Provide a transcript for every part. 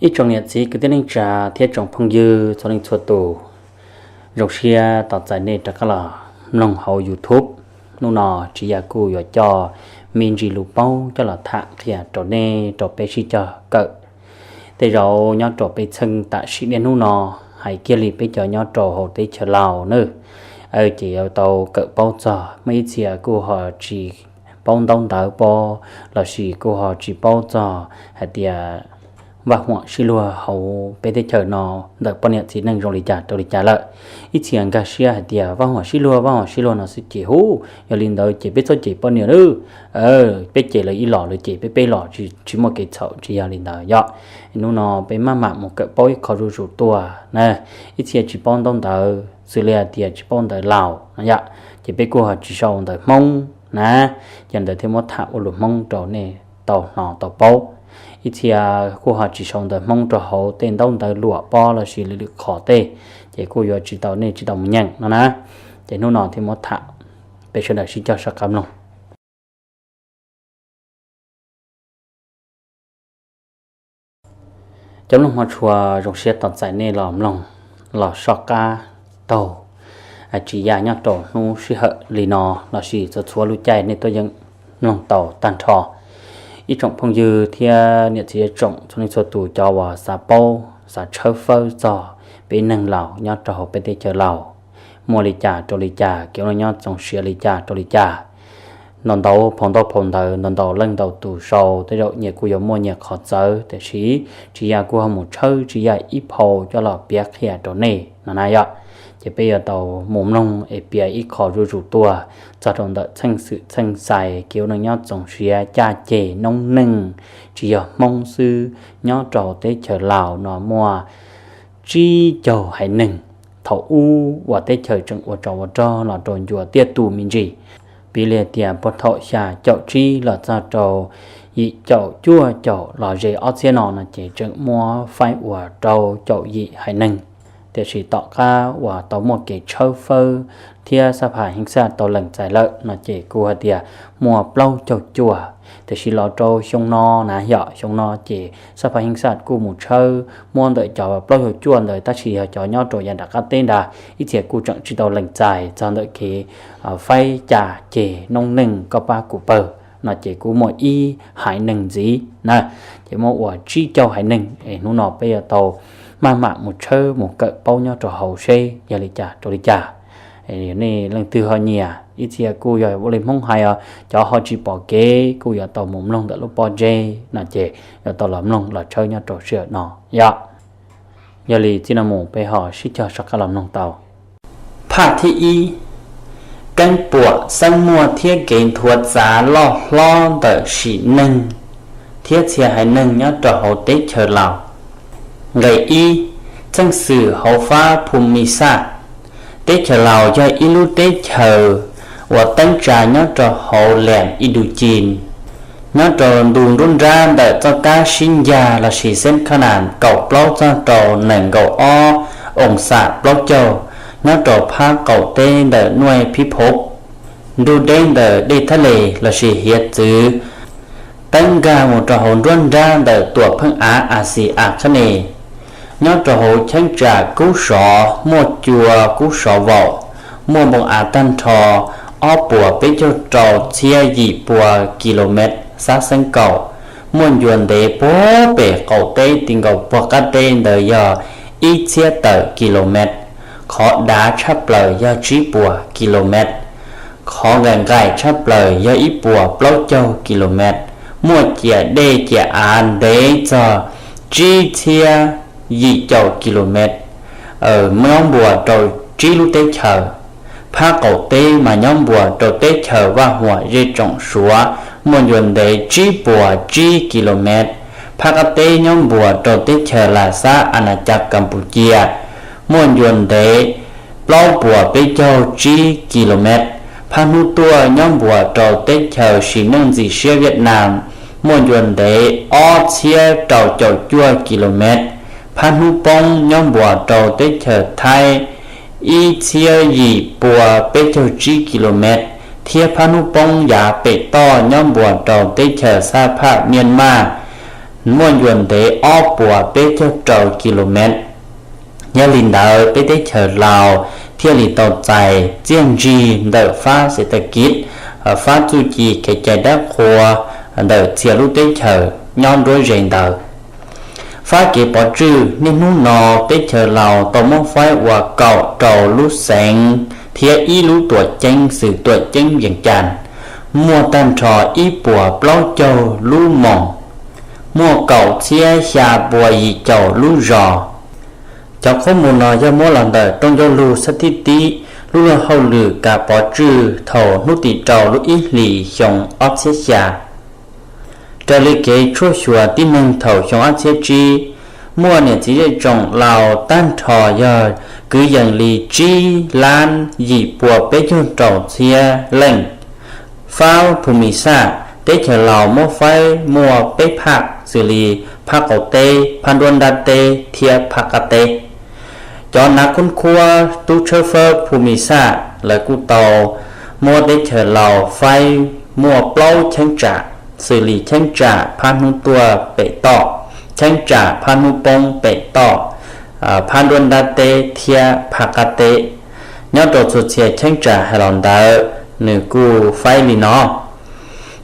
Ib tsoom niam txiv kwv tij neej tsa thiab tsoom phooj ywg txhua leej txhua tus, zoo siab tos txais nej rov qab los mloog hauv YouTube. Hnub no Tsis Yaj kuj yuav coj me ntsis lus paub coj los tham qhia rau nej rau peb sib cog kawm. Tej zaum nyob rau peb txheej tam sim niaj hnub no, hais kiag li peb cov nyob rau hauv teb chaws Laus nawb, ces yuav tau kawm paub txog. Muaj ib txhia kuj ho tsis paub ntaub ntawv pob, lossis kuj ho tsis paub txog hais tias vaj huam sib luag hauv peb teb chaws no ntawm poj niam txiv neej zoo li cas rau li cas lawm. Ib txhia nkag siab hais tias vaj huam sib luag, vaj huam sib luag no xwb ces hu, yog li ntawd ces peb txhob cem poj niam nawb, peb cem lawv ib los lawv cem peb peb los, tsis muaj kev txhaum, tsis yog li ntawd yom. Hnub no peb maj mam mus kawm paub ib qho zuj zus tuaj na. Ib txhia tsis paub ntaub ntawv, xws li hais tias tsis paub ntawv Laus no yom, ces peb kuj ho tsis sau ntawv Hmoob na, ces ntawd thiaj muab tham ua lus Hmoob rau nej tau hnov tau paub. Ib txhia kuj ho tsis sau ntawv Hmoob rau hauv tej ntaub ntawv luam pob lossis lwm lwm qhov tej, ces kuj yuav tsis tau, nej tsis tau mus nyeem no na. Ces hnub no thiaj muab tham, peb sawv daws sib cog soj qab mloog. Cov mloog hmov tshua, zoo siab tos txais nej los mloog los soj qab taug Tsis Yaj nyob rau hnub sij hawm li no lossis txhua txhua lub caij nej tuaj yeem mloog tau tag nrho. Ib tsoom phooj ywg thiab niam txiv tsoom txhua leej txhua tus cov uas xav paub xav tshawb fawb txog peb neeg Laus nyob rau hauv peb teb chaws Laus muaj li cas rau li cas, kev ua neej nyob txoos siav li cas rau li cas. Ntau ntau phau ntau phau ntawv, ntau ntau leej ntau tus sau, tej zaum nyias kuj yuav muaj nyias qhov txawv, tiam sis Tsis Yaj kuj ho mus tshawb Tsis Yaj ib phau coj los piav qhia rau nej no na yom. Ces peb yuav tau mus mloog es piav ib qho zuj zus tuaj txog rau ntawm txheej xwm txheej xais kev ua neej nyob txoos siav, caj ces noob neej, tsis yog Hmoob xwb, nyob rau teb chaws Laus no muaj tsib caug haiv neeg. Thaum ub uas teb chaws tseem ua tsov ua rog los rau ncua tiaj tus me ntsis, piv li tias puag thaum xya caum tsib los txog rau yim caum cuaj caum los ze ob txhiab no no ces tseem muaj faib uas rau caum yim haiv neeg. Tiam sis tom qab uas tau muaj kev tshawb fawb thiab xab phas heev xaj tau lees txais lawm no ces kuj hais tias muaj plaub caug cuaj. Tiam sis los rau xyoo no na yom, xyoo no ces xab phas heev xaj kuj mus tshawb muab ntawm cov plaub caug cuaj ntawd, tab sis yog cov nyob rau yav nram qab teb ntag, ib txhia kuj tseem tsis tau lees txais txog ntawm kev faib caj ces noob neej koj pab kuv pawg no ces kuj muaj ib haiv neeg ntxiv na, ces muaj ua tsib caug haiv neeg es hnub no peb yuav tau maj mam mus tshawb mus kawm paub nyob rau hauv seb yog li cas rau li cas. Nej leej twg ho nyiam, ib txhia kuj yog ua li Hmoob hais os, cov ho tsis pom kev kuj yuav tau mus mloog ntawm lub pob zeb no ces yuav tau los mloog los tshawb nyob rau sij hawm no yom. Yog li txij no mus peb ho sib cog soj qab los mloog tau. Phaj thib ib, keeb puam xeeb muaj thiab kev nthuav txav loj hlob ntawm sim neej thiab txhia haiv neeg nyob rau hauv teb chaws Laus. Nqe ib, txheej xwm hauv fab Phu Mi Xaj. Teb chaws Laus yog ib lub teb chaws uas teeb tsa nyob rau hauv Lees Iduchin, nyob rau ntu nruab nrab ntawm txoj kab sib ncag lossis xeeb khab nas kaum plaub txog rau nees nkaum ob oos xam plaub caug, nyob rau phab qaum teb ntawm Nuaj Phib Phov, nrug deb ntawm dej thab les lossis hiav txwv, teeb nkag mus rau hauv nruab nrab ntawm tuam pheej av As Xis As Khab Nes. Nyob rau hauv cheeb tsam kub sov muaj cua kub sov vaum, muaj npoo av tag nrho ob puas peb caug rau txhiab yim pua kilomev xab xeeb kaum, muaj ncua ntev puag pem qaum teb ti nkaus puag qab teb ntawd yog ib txhiab tawm kilomev, qhov dav tshaj plaws yog tsib puas kilomev, qhov nqaim nqaim tshaj plaws yog ib puas plaub caug kilomev, muaj ciam dej ciam av ntev txog tsib txhiab yim caum kilomev, nyob npuas rau tsib lub teb chaws. Phab qaum teb mas nyob npuas rau teb chaws Vaj Huam Zej Tsoom Suav, muaj ncua ntev tsib puas tsib kilomev. Phab qab teb nyob npuas rau teb chaws Las Xab As Nas Cas Kas Pus Cia, muaj ncua ntev plaub puas peb caug tsib kilomev. Phab hnub tuaj nyob npuas rau teb chaws sim neej ntxim siab Viaj Nam, muaj ncua ntev ob txhiab rau caum cuaj kilomev. Phab hnub poob nyob npuas rau teb chaws Thaib ib txhiab yim pua peb caug tsib kilomev, thiab phab hnub poob yav pem toj nyob npuas rau teb chaws Xab Phaj Miaj Maj muaj ncua ntev ob puas peb caug rau kilomev. Yog li ntawd peb teb chaws Laus thiaj li tau txais txiaj ntsig ntawm fab xev tas kiv, fab txuj ci kev cai dab qhua ntawm txhia lub teb chaws nyob nruab ze ntawd. Fab kev pov tswj niaj hnub no teb chaws Laus tau muab faib ua kaum rau lub xeev thiab ib lub tuam ceeb xws tuam ceeb Vees Cas, muaj tag nrho ib puas plaub caug lub moos, muaj kaum txhiab xya pua yim caum lub zos. Cov qhob mus no yog muab los ntawm rooj ncauj lug xab thib tib lub luag hauj lwm kav pov tswj thaum hnub tim rau lub ib hlis xyoo ob txhiab xya. Raws li kev tshuaj xyuas tib neeg thaum xyoo ob txhiab tsib, muaj niam txiv zej tsoom Laus tag nrho yog kwv yees li tsib lab yim pua peb caug rau txhiab leej. Fab Phu Mis Xaj teb chaws Laus muab faib muaj peb phaj xws li phab qaum teb, phab nruab nrab teb thiab phab qab teb. Cov nav khub khuab tub tshawb fawb Phu Mis Xaj lawv kuj tau muab teb chaws Laus faib muaj plaub cheeb tsam, xws li cheeb tsam phab hnub tuaj pem toj, cheeb tsam phab hnub poob pem toj, phab nruab nrab teb thiab phab qab teb. Nyob rau txhua txhia cheeb tsam hais los ntawd nws kuj faib li no.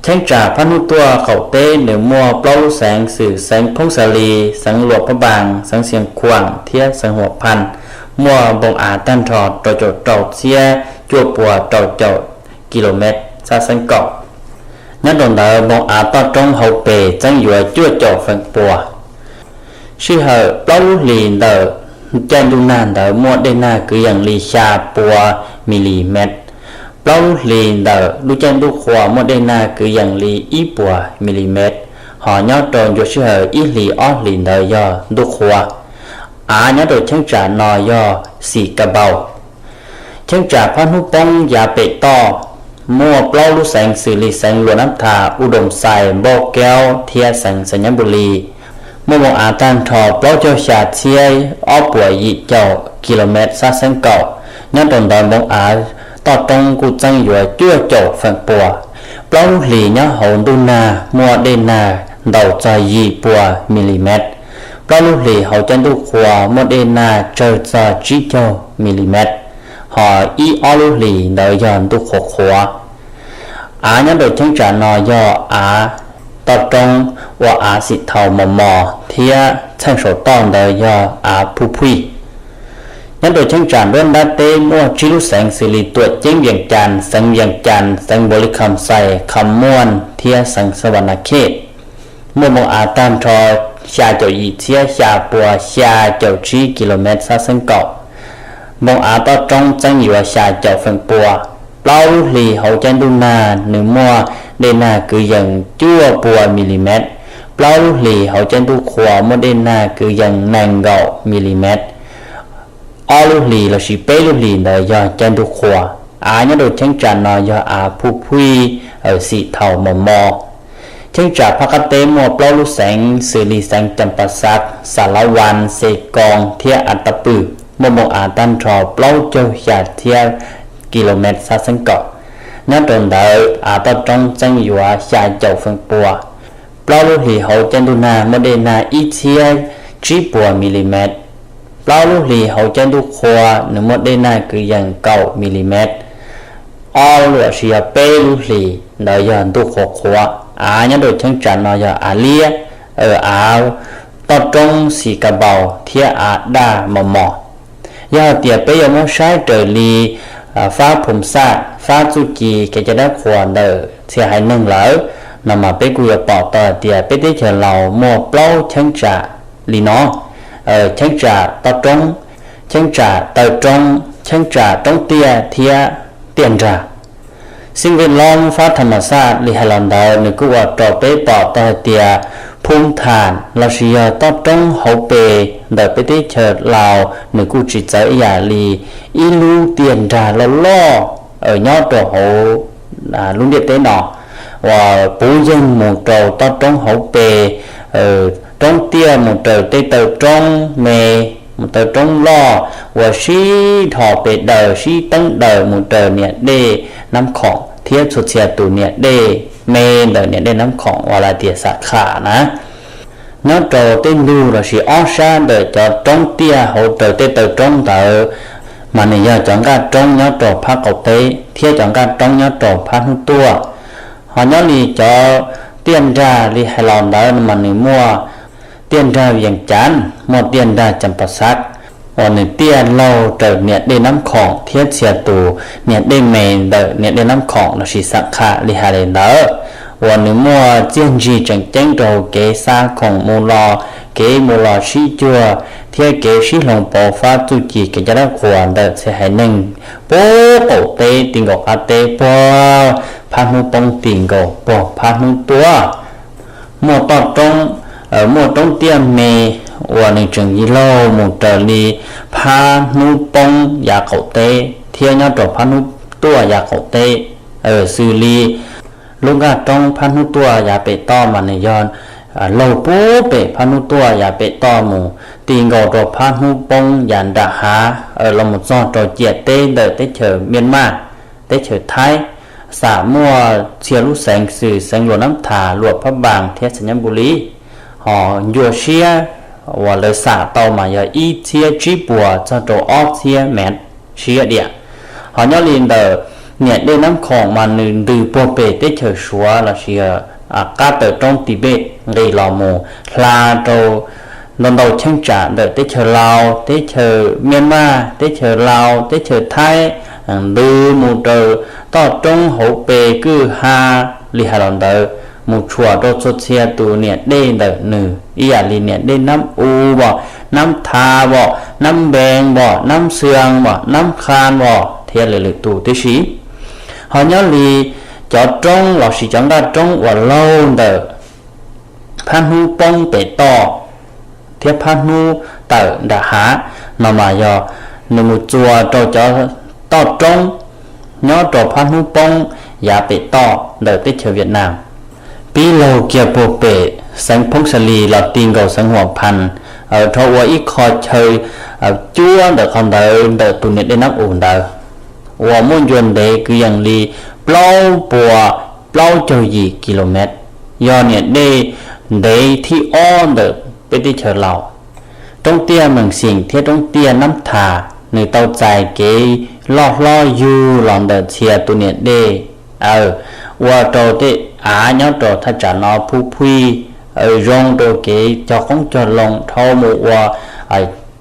Cheeb tsam phab hnub tuaj qaum teb nws muaj plaub lub xeev xws xeev Phoob Xa Lis, xeev Luam Phab Npaas, xeev Xias Khuam thiab xeev Huam Phaj, muaj npoo av tag nrho rau caum rau txhiab cuaj pua rau caum kilomev xab xeeb kaum. Nyob rau ntawd npoo av toj roob hauv pes txeeb yuav cuaj caum feem pua. Sij hawm plaub lub hlis ntawm caij ntuj nag ntawd muaj dej nag kwv yees li xya pua milimev. Plaub lub hlis ntawm lub caij ntuj qhua muaj dej nag kwv yees li ib puas milimev, hos nyob rau ncua sij hawm ib hlis ob hlis ntawd yog ntuj qhua. Av nyob rau cheeb tsam no yog Xim Kas Npaus. Cheeb tsam phab hnub poob yav pem toj muaj plaub lub xeev xws li xeev Luam Nab Thas, U Doos Xais, Npauj Kaub thiab xeev Xais Nyab Npus Lis, muaj npoo av tag nrho plaub caug xya txhiab ob puas yim caum kilomev xab xeeb kaum. Nyob rau ntawd npoo av toj roob kuj txeeb yuav cuaj caum feem pua. Plaub lub hlis nyob hauv ntuj nag muaj dej nag ntau txog yim pua milimev. Plaub lub hlis hauv caij ntuj qhua muaj dej nag tsawg txog tsib caug milimev, hos ib ob lub hlis ntawd yog ntuj qhuav qhuav. Av nyob rau cheeb tsam no yog av toj roob ua av xim thaus mos mos thiab txheej saum toj ntawd yog av Phu Phuij. Nyob rau cheeb tsam nruab nrab teb muaj tsib lub xeev xws li tuam ceeb Vees Cas, xeev Vees Cas, xeev Npaus Lis Kham Xais, Kham Muaj thiab xeev Xas Vas Nas Khej. Muaj npoo av tag nrho xya caum yim txhiab xya pua xya caum tsib kilomev xab xeeb kaum. Npoo av toj roob txeeb yuav xya caum feem pua. Plaub lub hlis hauv caij ntuj nag nws muaj dej nag kwv yees cuaj pua milimev. Plaub lub hlis hauv caij ntuj qhua muaj dej nag kwv yees nees nkaum milimev. Ob lub hlis lossis peb lub hlis ntawd yog caij ntuj qhua. Av nyob rau cheeb tsam no yog av Phu Phuij, xim thaus mos mos. Cheeb tsam phab qab teb muaj plaub lub xeev xws li xeev Cas Pas Xas, Xas Las Vas, Xes Koos thiab As Tas Pwm, muaj npoo av tag nrho plaub caug xya txhiab kilomev xab xeeb kaum. Nyob rau ntawd av toj roob txeeb yuav xya caum feem pua. Plaub lub hlis hauv caij ntuj nag muaj dej nag ib txhiab tsib puas milimev. Plaub lub hlis hauv caij ntuj qhua nws muaj dej nag kwv yees kaum milimev. Ob lossis yog peb lub hlis ntawd yog ntuj qhuav qhuav. Av nyob rau cheeb tsam no yog av liab, av toj roob Xim Kas Npaus thiab av daj mos mos. Yog hais tias peb yuav muab saib raws li fab Phum Xaj, fab txuj ci kev cai dab qhuas ntawm txhia haiv neeg lawm no mas peb kuj yuav pom tau hais tias peb teb chaws Laus muaj plaub cheeb tsam li no: cheeb tsam toj roob, cheeb tsam taw roob, cheeb tsam roob tiaj thiab tiaj nrag. Xij Vej Loob fab Tham Mas Xaj li hais los ntawd nws kuj ua rau peb pom tau hais tias phum tham lossis yog toj roob hauv pes ntawm peb teb chaws Laus nws kuj tsis txawv ib yam li ib lub tiaj nrag loj loj nyob rau hauv lub ntiaj teb no uas puv yeeg mus rau toj roob hauv pes, roob tiaj mus raws tej taw roob me, mus taw roob loj uas sib dhos pes daws sib teeb daws mus raws niam dej Nab Khoom thiab txhua txhia tus niam dej me ntawm niam dej Nab Khoom uas lawv tias Xam Kham na. Nyob rau tej ntug lossis ob sab ntawm cov roob tiaj hauv raws tej taw roob ntawd mas nws yog cov nqaj roob nyob rau phab qaum teb thiab cov nqaj roob nyob rau phab hnub tuaj. Ho nyob li cov tiaj nrag li hais los ntawd mas nws muaj tiaj nrag Vias Cas, muaj tiaj nrag Cas Pas Xav uas nws tiaj laug raws niam dej Nab Khoom thiab txhia tus niam dej me ntawm niam dej Nab Khoom lossis Xam Kham li hais li ntawd, uas nws muaj txiaj ntsig tseem ceeb rau hauv kev xa khoom mus los, kev mus los sib cuag thiab kev sib hloov pauv fab txuj ci kev cai dab qhuas ntawm txhia haiv neeg puag qaum teb ti nkaus qab teb puag phab hnub poob ti nkaus puag phab hnub tuaj. Muaj toj roob, muaj roob tiaj me uas nws tseem laug mus raws li phab hnub poob yav qaum teb thiab nyob rau phab hnub tuaj yav qaum teb, xws li lub nqaj roob phab hnub tuaj yav pem toj mas nws yog laug puag pem phab hnub tuaj yav pem toj mus ti nkaus rau phab hnub poob yav nram hav los mus txog rau ciam teb ntawm teb chaws Miaj Maj, teb chaws Thaib, xam muaj txhia lub xeev xws xeev Luam Nab Thas, Luam Phab Npas thiab Xais Nyab Npu Li. Ho ncua siab uas lawv xam tau mas yog ib txhiab tsib puas txog rau ob txhiab mev siab diam. Ho nyob li ntawm niam dej Nab Khoom mas nws ntws puag pem teb chaws Suav lossis qab taw roob Tibet nqis los mus hla rau ntau ntau cheeb tsam ntawm teb chaws Laus, teb chaws Miaj Maj, teb chaws Laus, teb chaws Thaib, ntws mus rau toj roob hauv pes kwj ha li hais los ntawd, mus tshuam rau txhua txhia tus niam dej ntawm nws ib yam li niam dej Nab U os, Nab Thas os, Nab Npees os, Nab Xwag os, Nab Khas os thiab lwm lwm tus tib si. Ho nyob li cov roob lossis cov nqaj roob uas laug ntawm phab hnub poob pem toj thiab phab hnub tawm nram hav no mas yog nws mus txuas rau cov toj roob nyob rau phab hnub poob yav pem toj ntawm teb chaws Vias Nam, pib laug kiag puag pem xeev Phoob Xa Lis los ti nkaus xeev Huas Phas, dhau ua ib qho chaw cuab ntawm qhov ntawd ntawm tus niam dej Nab U ntawd, uas muaj ncua ntev kwv yees li plaub puas plaub caug yim kilomev, yog niam dej ntev thib ob ntawm peb teb chaws Laus. Roob tiaj Mees Xyeem thiab roob tiaj Nab Thas nws tau txais kev loj hlob yug los ntawm txhia tus niam dej ua rau tej av nyob rau thaj tsam no phuj phuj zoo rau kev cog qoob cog loo dhau mus ua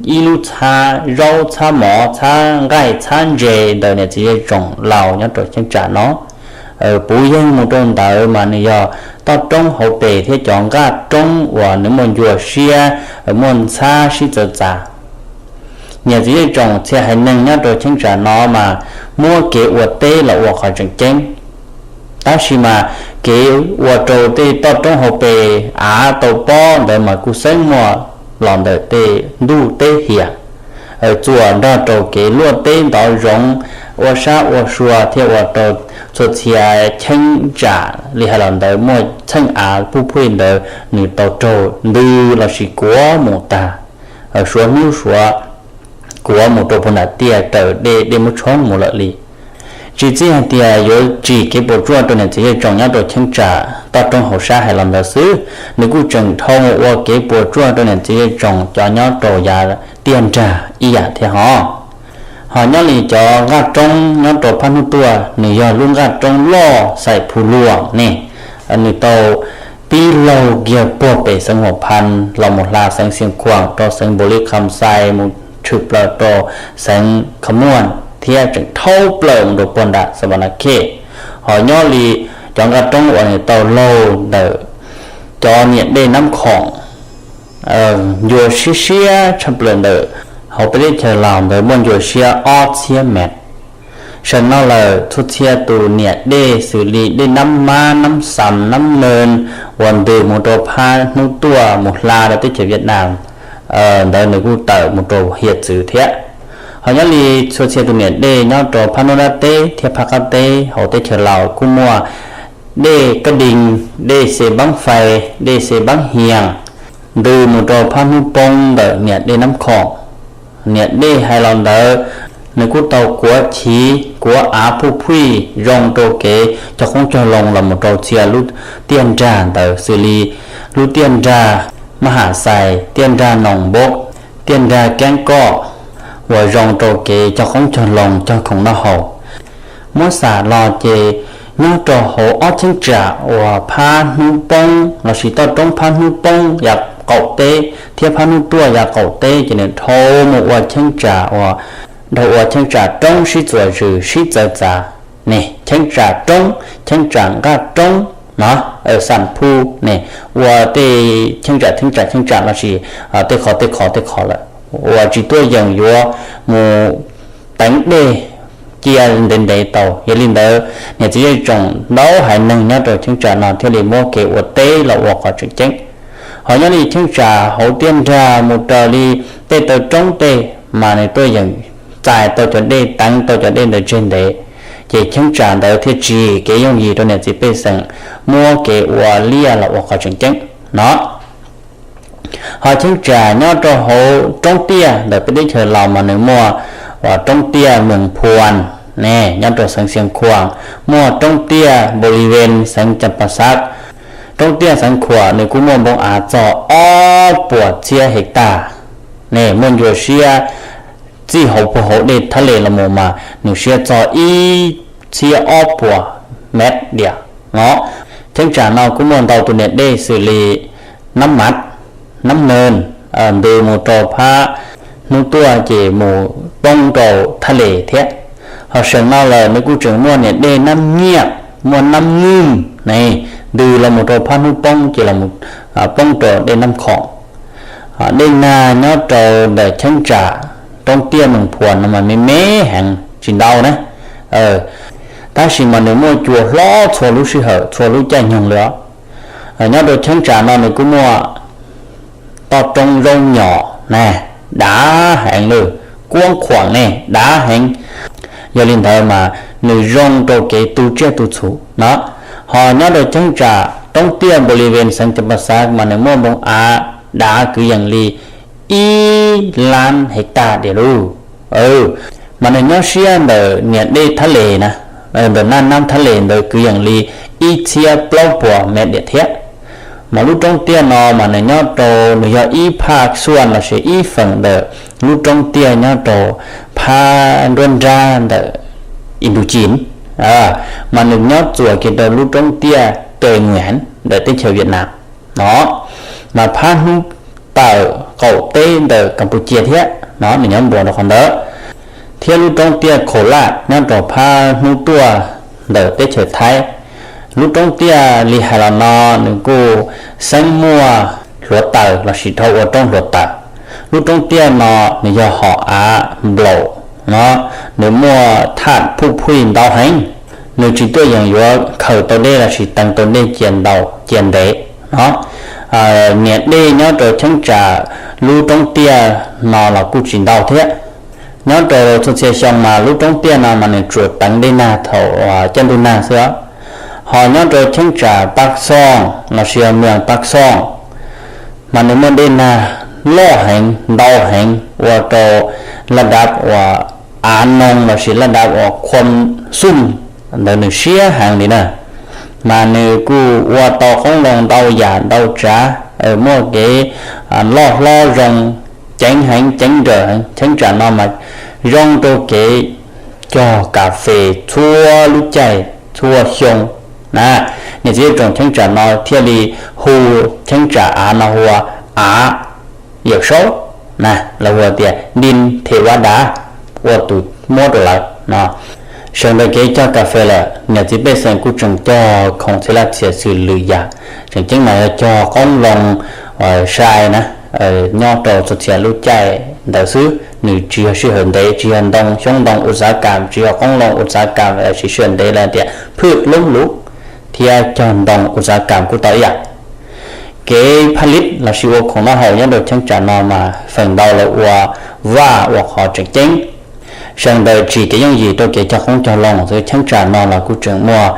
ib lub txhab zaub txhab mov txhab nqaij txhab ntses ntawm niam txiv zej tsoom Laus nyob rau cheeb tsam no. Puv yeej mus rau ntawd mas nws yog toj roob hauv pes thiab cov nqaj roob uas nws muaj ncua siab, muaj ntxhab sib txawv txav. Niam txiv zej tsoom txhia haiv neeg nyob rau cheeb tsam no mas muab kev ua teb los ua qhov tseem ceeb, tab sis mas kev ua rau tej toj roob hauv pes av tau pob ntawd mas kuj xeeb muaj los ntawm tej ntuj teb hiam, txuas nrog rau kev luaj teb ntov zoov, ua sab ua sua thiab ua rau txhua txhia cheeb tsam li hais los ntawd muaj txheej av phuj phuj ntawd nws tau raug ntws lossis kuav mus tag, suav hnub suav kuav mus rau puag nram tiaj raws dej, dej muab tshoob mus lawm li. Tsis txij hais tias yuav tsim kev puas tsuaj rau niam txiv zej tsoom nyob rau cheeb tsam toj roob hauv sab hais los ntawd xwb, nws kuj tseem dhau ua kev puas tsuaj rau niam txiv zej tsoom cov nyob rau yav tiaj nrag ib yam thiab hos. Ho nyob li cov nqaj roob nyob rau phab hnub tuaj, nws yog lub nqaj roob loj Xais Phu Luam ne, nws tau pib laug kiag puag pem xeev Huas Phas los mus hla xeev Xeev Khuam rau xeev Npaus Lis Kham Xais mus tshwm plaws rau xeev Kham Muam thiab tseem thau plaws mus rau puag nram Xas Vas Nas Khej. Ho nyob li cov nqaj roob uas nws tau laug ntawm cov niam dej Nab Khoom ncua siab siab tshaj plaws ntawm hauv peb teb chaws Laus ntawd muaj ncua siab ob txhiab mev. Sawv no lawm txhua txhia tus niam dej xws li dej Nab Mab, Nab Xas, Nab Nees uas ntws mus rau phab hnub tuaj mus hla rau teb chaws Vias Nam ntawd nws kuj tawm mus rau hiav txwv thiab. Ho nyob li txhua txhia tus niam dej nyob rau phab hnub nrab teb thiab phab qab teb hauv teb chaws Laus kuj muaj dej Kab Dees, dej Xes Npaab Fais, dej Xes Npaab Hias ntws mus rau phab hnub poob ntawm niam dej Nab Khoom. Niam dej hais los ntawd nws kuj tau kuav chiv kuav av phuj phuj zoo rau kev cog qoob cog loo los mus rau txhia lub tiaj nrag ntawd xws li lub tiaj nrag mab ham xais, tiaj nrag noos npab, tiaj nrag keeb koj, uas zoo rau kev cog qoob cog loo cog khoom noj haus. Muab xam los ces nyob rau hauv ob cheeb tsam uas phab hnub poob lossis toj roob phab hnub poob yav qaum teb thiab phab hnub tuaj yav qaum teb ces nws dhau mus ua cheeb tsam uas dhau ua cheeb tsam roob sib txuas zws sib txawv txav ne, cheeb tsam roob, cheeb tsam nqaj roob no, xam phu ne, ua tej cheeb tsam cheeb tsam cheeb tsam lossis tej qhov tej qhov tej qhov lawm uas tsis tuaj yeem yuav mus teev dej cia ntev ntev tau. Yog li ntawd niam txiv zej tsoom ntau haiv neeg nyob rau cheeb tsam no thiaj li muab kev ua teb los ua qhov tseem ceeb. Ho nyob li cheeb tsam hauv tiaj nrag mus raws li tej taw roob tej mas nws tuaj yeem txais tau cov dej, teev tau cov dej ntawd tseg ntev, ces cheeb tsam ntawd thiaj tsis kev yooj yim rau niam txiv pej xeem muab kev ua liaj los ua qhov tseem ceeb no. Ho cheeb tsam nyob rau hauv roob tiaj ntawm peb teb chaws Laus mas nws muaj uas roob tiaj Mees Phuas ne, nyob rau xeev Xiav Khuam, muaj roob tiaj Npau Lis Ves xeev Cas Pas Xav. Roob tiaj Xeev Khuam nws kuj muaj npoo av txog ob puas txhiab hej tas ne, muaj ncua siab txij hauv puag hauv dej thab les los mus mas nws siab txog ib txhiab ob puas mev diam no. Cheeb tsam no kuj muaj ntau tus niam dej xws li Nab Mav, Nab Nees, ntws mus rau phab hnub tuaj ces mus poob rau thab les thiab. Ho seem no lawm nws kuj tseem muaj niam dej Nab Nyiaj, muaj Nab Nwj ne, ntws los mus rau phab hnub poob ces los poob rau dej Nab Khoom. Dej nag nyob rau ntawm cheeb tsam roob tiaj Mees Phuas no mas me me heev tsis ntau na, tab sis mas nws muaj cua hlob txhua lub sij hawm txhua lub caij nyoog li os. Nyob rau cheeb tsam no nws kuj muaj toj roob zaub nyom na, dav heev lawm, kuab khuam ne, dav heev. Yog li ntawd mas nws zoo rau kev tu tsiaj tu txhu no. Ho nyob rau cheeb tsam roob tiaj Npau Lis Ves xeev Cas Pas Xav mas nws muaj npoo av dav kwv yees li ib lab hej tas diam lauj. Mas nws nyob siab ntawm niam dej thab les na, ntawm naj nab thab les ntawd kwv yees li ib txhiab plaub puas mev diam thiab. Mas lub roob tiaj no mas nws nyob rau, nws yog ib phaj xuaj lossis ib feem ntawm lub roob tiaj nyob rau phab nruab nrab ntawm Indochine, mas nws nyob txuas kiag rau lub roob tiaj Tây Nguyên ntawm teb chaws Vietnam no, mas phab hnub tawm qaum teb ntawm Campuchia thiab no nws nyob npuas rau qhov ntawd, thiab lub roob tiaj Khov Laj nyob rau phab hnub tuaj ntawm teb chaws Thaib. Lub roob tiaj li hais los no nws kuj xeeb muaj hluav taws lossis dhau ua roob hluav taws. Lub roob tiaj no nws yog hom av nplaum no, nws muaj thaj phuj phuj ntau heev, nws tsis tuaj yeem yuav khaws tau dej lossis teev tau dej cia ntau cia ntev no. Niam dej nyob rau cheeb tsam lub roob tiaj no los kuj tsis ntau thiab. Nyob rau txhua txhia xyoo mas lub roob tiaj no mas nws tsuas teev dej nag thaum caij ntuj nag xwb os. Ho nyob rau cheeb tsam Paj Xooj lossis yog Mws Paj Xooj mas nws muaj dej nag loj heev ntau heev ua rau laj dav uas av noo lossis laj dav uas khua xum ntawd nws siab heev li na. Mas nws kuj ua tau qoob loo ntau yam ntau tsav, muaj kev loj hlob zoo, ceev heev ceev nrawm heev. Cheeb tsam no mas zoo rau kev cog kas fes txhua lub caij txhua xyoo na. Niam txiv zej tsoom, cheeb tsam no thiaj li hu cheeb tsam av no hu ua av Yawm Saub na, los hu tias Din Thev Vaj Dav ua tus muab rau lawv no. Sawv ntawm kev cog kas fes lawm, niam txiv pej xeem kuj tseem cog khoom txhia laj txhia xwm lwm yam, tseem ceeb mas yog cog qoob loo sai na, nyob rau txhua txhia lub caij ntawd xwb. Nws tsis yog sij hawm ntev, tsis yog ntoo xyoob ntoo ua xav kam, tsis yog qoob loo ua xav kam, tsis sij hawm ntev lawm tias phwj loob lus thiab cog ntoo ua xav kam kuj tau ib yam. Kev phaj lib lossis ua khoom noj haus nyob rau cheeb tsam no mas feem ntau lawv ua vaj ua qhov tseem ceeb. Sawv ntawm tsim kev yooj yim rau kev cog qoob cog loo xwb, cheeb tsam no los kuj tseem muaj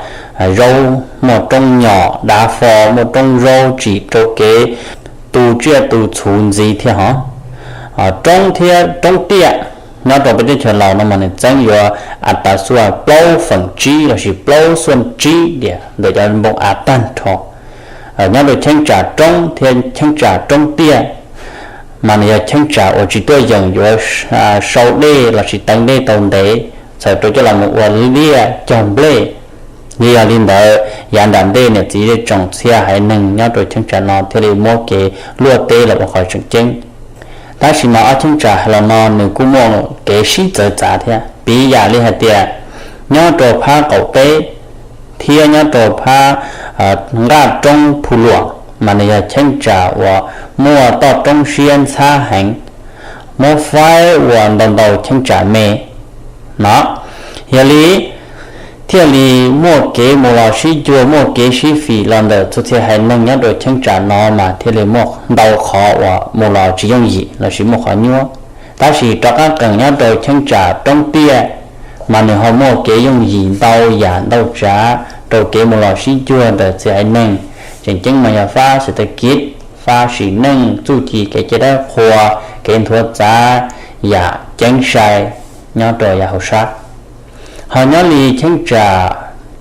zaub, muaj roob nyom dav fo, muaj roob zaub tsim rau kev tu tsiaj tu txhu ntxiv thiab hos. Roob thiab roob tiaj nyob rau peb teb chaws Laus no mas nws txeeb yuav a tas xuaj plaub feem tsib lossis plaub xuaj tsib diam ntawm cov npoo av tag nrho. nyob rau cheeb tsam roob thiab cheeb tsam roob tiaj, mas nws yog cheeb tsam uas tsis tuaj yeem yuav sau dej lossis teev dej tau ntev, txhawm rau coj los mus ua liaj cog nplej. Yog li ntawd yav nram ntej niam txiv zej tsoom txhia haiv neeg nyob rau cheeb tsam no thiaj li muab kev luaj teb los ua qhov tseem ceeb. Tab sis mas ob cheeb tsam hais los no nws kuj muaj kev sib txawv txav thiab, piv yam li hais tias nyob rau phab qaum teb thiab nyob rau phab nqaj roob Phu Luam, mas nws yog cheeb tsam uas muaj toj roob siab ntxhab heev, muab faib ua ntau ntau cheeb tsam me no. Yog li thiaj li muaj kev mus los sib cuag, muaj kev sib fim los ntawm txhua txhia haiv neeg nyob rau cheeb tsam no, mas thiaj li muaj ntau qhov uas mus los tsis yooj yim lossis muaj qhov nyuaj. Tab sis rov qab qees nyob rau cheeb tsam roob tiaj, mas nws ho muaj kev yooj yim ntau yam ntau tsav rau kev mus los sib cuag ntawm txhia haiv neeg. Tseem ceeb mas yog fab xev thas kiv, fab sim neej, txuj ci kev cai dawb qhua, kev nthuav txav, yam ceeb sai nyob rau yav hauv sab. Ho nyob li cheeb tsam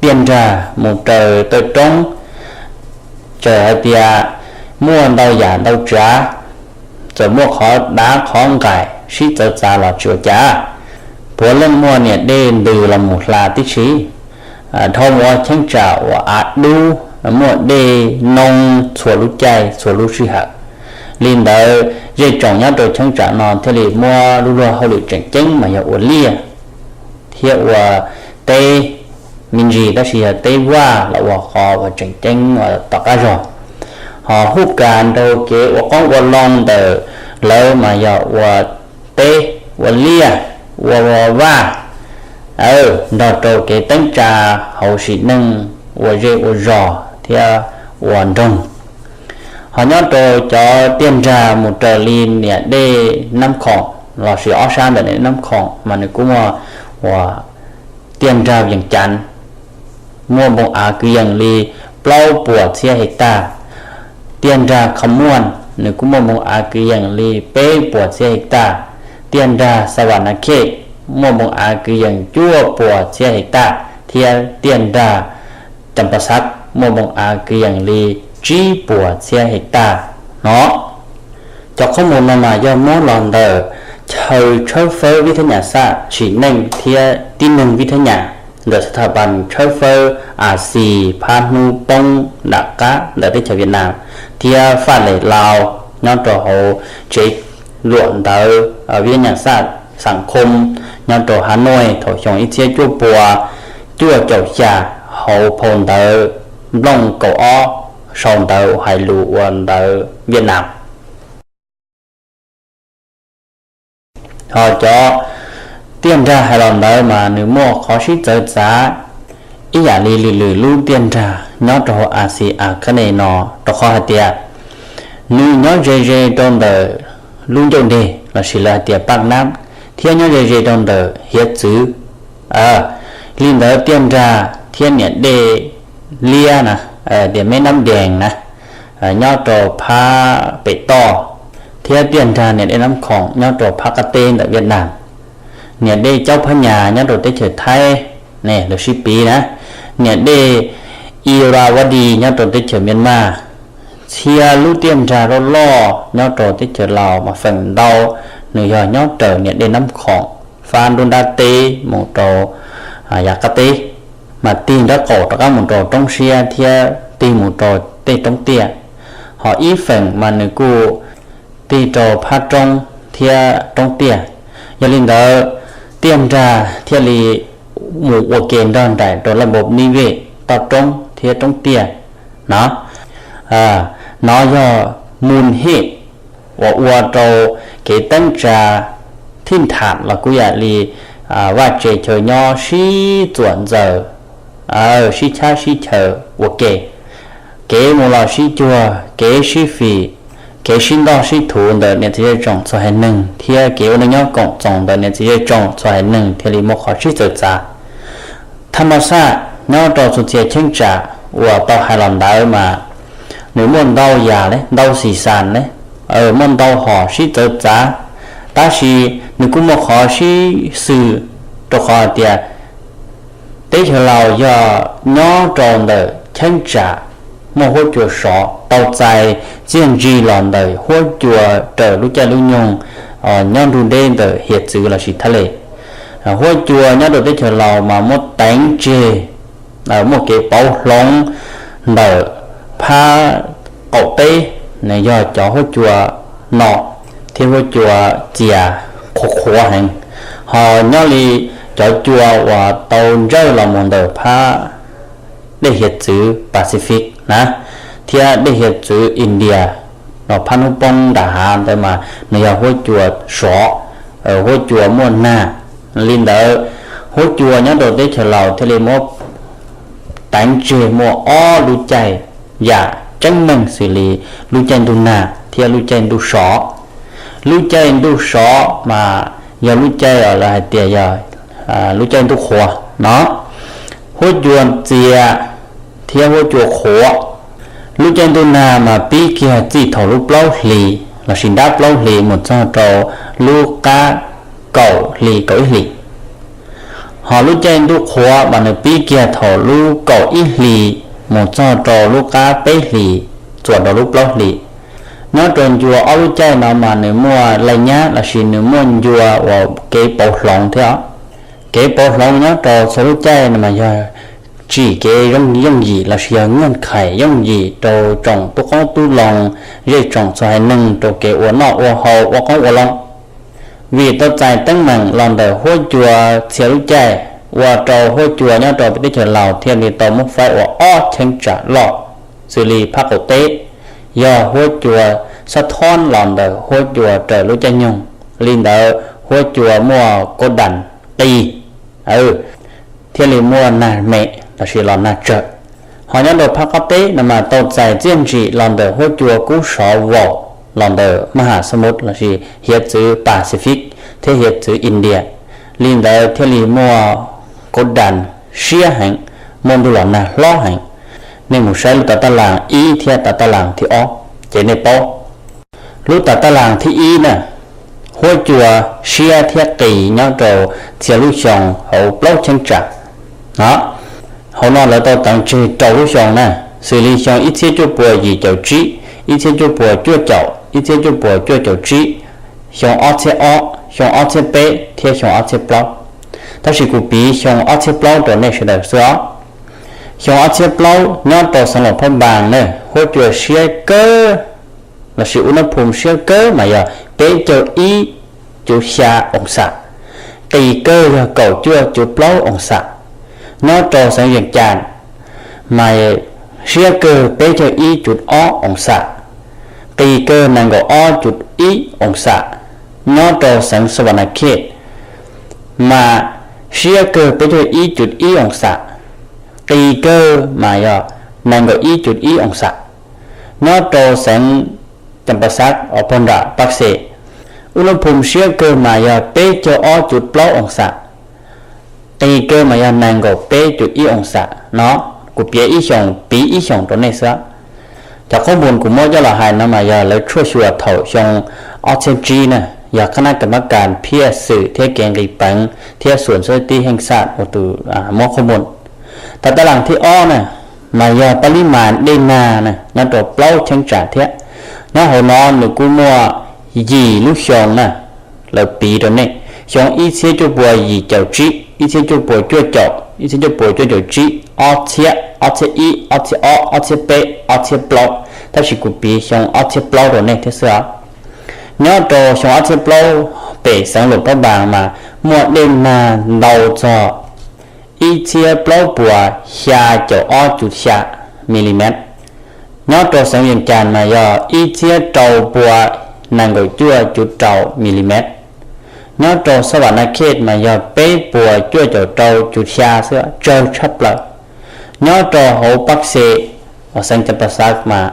tiaj nrag mus raws tawm roob, txawm hais tias muaj ntau yam ntau tsav, txawm muaj qhov dav qhov nqaim sib txawv txav los tsis ua cas, puav leej muaj niam dej ntws los mus hla tib si. Dhau mus ua cheeb tsam uas av dub, muaj dej noo txhua lub caij txhua lub sij hawm. Li ntawd zej tsoom nyob rau cheeb tsam no thiaj li muab lub luag hauj lwm tseem ceeb mas yog ua liaj thiab ua teb me ntsis, tab sis yog teb vaj los ua qhov uas tseem ceeb uas tom qab zog. Ho huj kas nrog kev ua qoob ua loo ntawm lawv mas yog ua teb, ua liaj, ua vaj, nrog rau kev teeb tsa hauv sim neej, ua zej ua zos thiab ua nroog. Ho nyob rau cov tiaj nrag mus raws li niam dej Nab Khoom lossis ob sab ntawm niam dej Nab Khoom mas nws kuj muaj uas tiaj nrag Vees Cav muaj npoo av kwv yees li plaub puas txhiab hej tag. Tiaj nrag Kho Muaj nws kuj muaj npoo av kwv yees li peb puas txhiab hej tag. Tiaj nrag Xa Vam Nas Khej muaj npoo av kwv yees cuaj puas txhiab hej tag, thiab tiaj nrag Cam Pa Xav muaj npoo av kwv yees li tsib puas txhiab hej tag no. Cov qhob mus no mas yog muab los ntawm chaw tshawb fawb vib thab nyam xaj sim neej thiab tib neeg vib thab nyam ntawm xab thas pas tshawb fawb As Xis phab hnub poob nram qab ntawm teb chaws Viaj Nam thiab Faj Les Lau nyob rau hauv tsev luam ntawv vib thab nyam xaj Xam Khoo nyob rau Hav Nuaj thaum xyoo ib txhiab cuaj puas cuaj caum xya, hauv phau ntawv nplooj kaum ob sau ntawv hais lus ua ntawv Viaj Nam. Ho cov tiaj nrag hais los ntawd mas nws muaj qhov sib txawv txav ib yam li lwm lwm lub tiaj nrag nyob rau hauv As Xis As Khab Ne no, rau qhov hais tias nws nyob ze ze rau ntawm lub ncauj deg lossis lawv hais tias Paj Nab, thiab nyob ze ze rau ntawm hiav txwv. Li ntawd tiaj nrag thiab niam dej liab na, tias Meb Nab Dees na, nyob rau phab pem toj, thiab tiaj nrag niam dej Nab Khoom nyob rau phab qab teb ntawm Viaj Nam, niam dej Caub Phab Nyas nyob rau teb chaws Thaib, ne lawv sib piv na, niam dej Iravadi nyob rau teb chaws Mias Mas, txhia lub tiaj nrag loj loj nyob rau teb chaws Laus mas feem ntau nws yog nyob raws niam dej Nab Khoom fab nruab nrab teb mus rau yav qab teb, mas tig nraub qaum rov qab mus rau roob siab thiab tig mus rau tej roob tiaj. Ho ib feem mas nws kuj tig rau phab roob thiab roob tiaj. Yog li ntawd tiaj nrag thiaj li mus ua ke nrog nraim rau laj npau nib vej toj roob thiab roob tiaj no. No yog mus hej uas ua rau kev teeb tsa thij ntham los kuj yam li vaj tse chaw nyob sib txuam ntxaws, sib chab sib chaws ua ke. Kev mus los sib cuag, kev sib fim, kev sib ntoj sib thuv ntawm niam txiv zej tsoom txhua haiv neeg thiab kev ua neej nyob koom txoos ntawm niam txiv zej tsoom txhua haiv neeg thiaj li muaj qhov sib txawv txav. Thaj ma xaj nyob rau txhua txhia cheeb tsam uas tau hais los ntawd mas nws muaj ntau yam le ntau xis xas le, muaj ntau hom sib txawv txav, tab sis nws kuj muaj qhov sib xws, rau qhov hais tias teb chaws Laus yog nyob rau ntawm cheeb tsam muaj huab cua sov tau txais txiaj ntsig los ntawm huab cua raws lub caij lub nyoog nyob nrug deb ntawm hiav txwv lossis thaj le. Huab cua nyob rau teb chaws Laus mas muab teev tseg, muaj kev pauv hloov ntawm phab qaum teb, nws yog cov huab cua no, thiab huab cua txias qhuav qhuav heev, ho nyob li cov cua uas tau ntsawj los mus ntawm phab dej hiav txwv Pacific na, thiab dej hiav txwv India, phab hnub poob nram hav ntawd mas nws yog huab cua sov, huab cua muaj nag. Li ntawd, huab cua nyob rau teb chaws Laus thiaj li muab teev tseg muaj ob lub caij yam tseeb meej xws li lub caij ntuj nag thiab lub caij ntuj sov. Lub caij ntuj sov mas yog lub caij uas lawv hais tias yog lub caij ntuj qhuav no, huab cua txias thiab huab cua qhuav. Lub caij ntuj nag mas pib kiag txij thaum lub plaub hlis lossis nrab plaub hlis mus txog rau lub qab kaum hli kaum ib hlis. Ho lub caij ntuj qhuav mas nws pib kiag thaum lub kaum ib hlis mus txog rau lub qab peb hlis txuas rau lub plaub hlis. Nyob rau ncua ob lub caij no mas nws muaj laj nyab lossis nws muaj ncua uas kev pauv hloov thiab. Kev pauv hloov nyob rau txhua lub caij no mas yog tsim kev yooj yim lossis yog nyuj khais yooj yim rau tsoom tub qoob tub loo, zej tsoom txhua haiv neeg rau kev ua noj ua haus ua qoob ua loo. Vim tau txais teeb meem los ntawm huab cua txhia lub caij, ua rau huab cua nyob rau peb teb chaws Laus thiaj li tau muab faib ua ob cheeb tsam loj, xws li phab qaum teb yog huab cua Xab Thoob los ntawm huab cua raws lub caij nyoog. Li ntawd huab cua muaj kab das qis, thiaj li muaj nag me lossis los nag tsawg. Ho nyob rau phab qab teb no mas tau txais txiaj ntsim los ntawm huab cua kub sov vaum los ntawm maj has xab mub lossis hiav txwv Pacific thiab hiav txwv India. Li ntawd thiaj li muaj kab das siab heev, muaj ntuj los nag hlob heev. Nej mus saib lub tav tab las ib thiab tav tab las thib ob ces nej paub. Lub tav tab las thib ib na, huab cua siab thiab qis nyob rau txhia lub xyoo hauv plaub cheeb tsam no. Hauv no lawv tau teev tseg rau lub xyoo na, xws li xyoo ib txhiab cuaj puas yim caum tsib, ib txhiab cuaj puas cuaj caum, ib txhiab cuaj puas cuaj caum tsib, xyoo ob txhiab ob, xyoo ob txhiab peb thiab xyoo ob txhiab plaub. Tab sis kuv piv xyoo ob txhiab plaub rau nej sawv daws xwb os. Xyoo ob txhiab plaub nyob rau xeev Luam Phab Npaas na, huab cua siab kawg lossis u nab phum siab kawg mas yog peb caug ib cuv xya oo xam, qis kawg yog kaum cuaj cuv plaub oo xam. Nyob rau xeev Yees Cas mas siab kawg peb caug ib cuv ob oo xam, qis kawg nees nkaum ob cuv ib oo xam. Nyob rau xeev Sa Vas Nas Khej mas siab kawg peb caug ib cuv ib oo xam, qis kawg mas yog nees nkaum ib cuv ib oo xam. Nyob rau xeev Cas Pas Xav uas pog nram Paj Xes, u nab phum siab kawg mas yog peb caug ob cuv plaub oo xam, qis kawg mas yog nees nkaum peb cuv ib oo xam no. Kuv piav ib xyoos piv ib xyoos rau nej xwb. Cov qhob mus kuv muab coj los hais no mas yog lawv tshuaj xyuas thaum xyoo ob txhiab tsib na, yog qhab nab kam mab kas phiaj xwm thiab kev nqis peev thiab xuam xab tib heej xaj ua tus muab qhob mus. Tav tab las thib ob na, mas yog pab lib mas dej nag na nyob rau plaub cheeb tsam thiab. Nyob hauv no nws kuj muaj yim lub xyoo na, lawv piv rau nej, xyoo ib txhiab cuaj puas yim caum tsib, ib txhiab cuaj puas cuaj caum, ib txhiab cuaj puas cuaj caum tsib, ob txhiab, ob txhiab ib, ob txhiab ob, ob txhiab peb, ob txhiab plaub, tab sis kuv piv xyoo ob txhiab plaub rau nej thiab xwb os. Nyob rau xyoo ob txhiab plaub pem xeev Luam Phab Npaas mas muaj dej nag ntau txog ib txhiab plaub puas xya caum ob cuv xya milimet. Nyob rau xeev Yees Cas mas yog ib txhiab rau puas nees nkaum cuaj cuv rau milimet. Nyob rau Xab Vas Nas Khej mas yog peb puas cuaj caum rau cuv xya xwb, tsawg tshaj plaws. Nyob rau hauv Paj Xes uas xeev Cas Pas Xav mas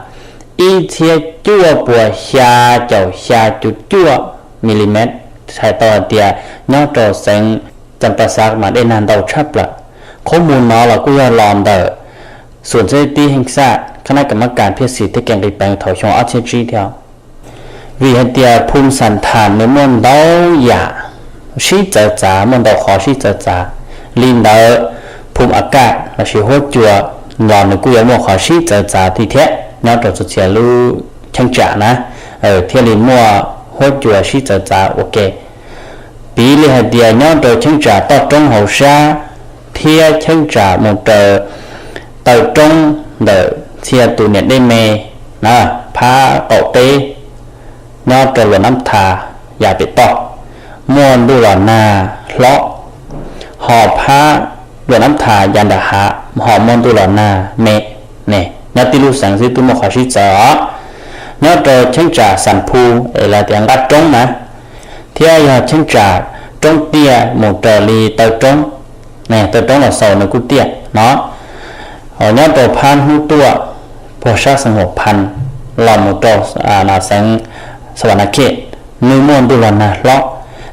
ib txhiab cuaj puas xya caum xya cuv cuaj milimet. Hais tau hais tias nyob rau xeev Cas Pas Xav mas dej nag ntau tshaj plaws. Qhob mus no los kuj yog los ntawm xuam xab tib heej xaj qhab nab kam mab kas phiaj xwm thiab kev nqis peev thaum xyoo ob txhiab tsib thiab. Vim hais tias phum xas thas nws muaj ntau yam sib txawv txav, muaj ntau qhov sib txawv txav. Li ntawd, phum a kaj lossis huab cua los nws kuj yuav muaj qhov sib txawv txav thiab nyob rau txhua txhia lub cheeb tsam na, thiaj li muaj huab cua sib txawv txav ua ke. Piv li hais tias nyob rau cheeb tsam toj roob hauv sab thiab cheeb tsam mus raws taw roob ntawm txhia tus niam dej me na, phab qaum teb nyob rau Luam Nab Thas yav pem toj muaj ntuj los nag hlob, ho phab Luam Nab Thas yav nram hav ho muaj ntuj los nag me. Nyob tib lub xeev xwb twb muaj qhov sib txawv os. Nyob rau cheeb tsam Xas Phu es lawv tias nqab roob na, thiab yog cheeb tsam roob tiaj mus raws li taw roob, taw roob los xaus nws kuj tiaj no. Nyob rau phab hnub tuaj puag sab xeev Huam Phan los mus rau xeev Xas Vas Nas Khej, nws muaj ntuj los nag hlob,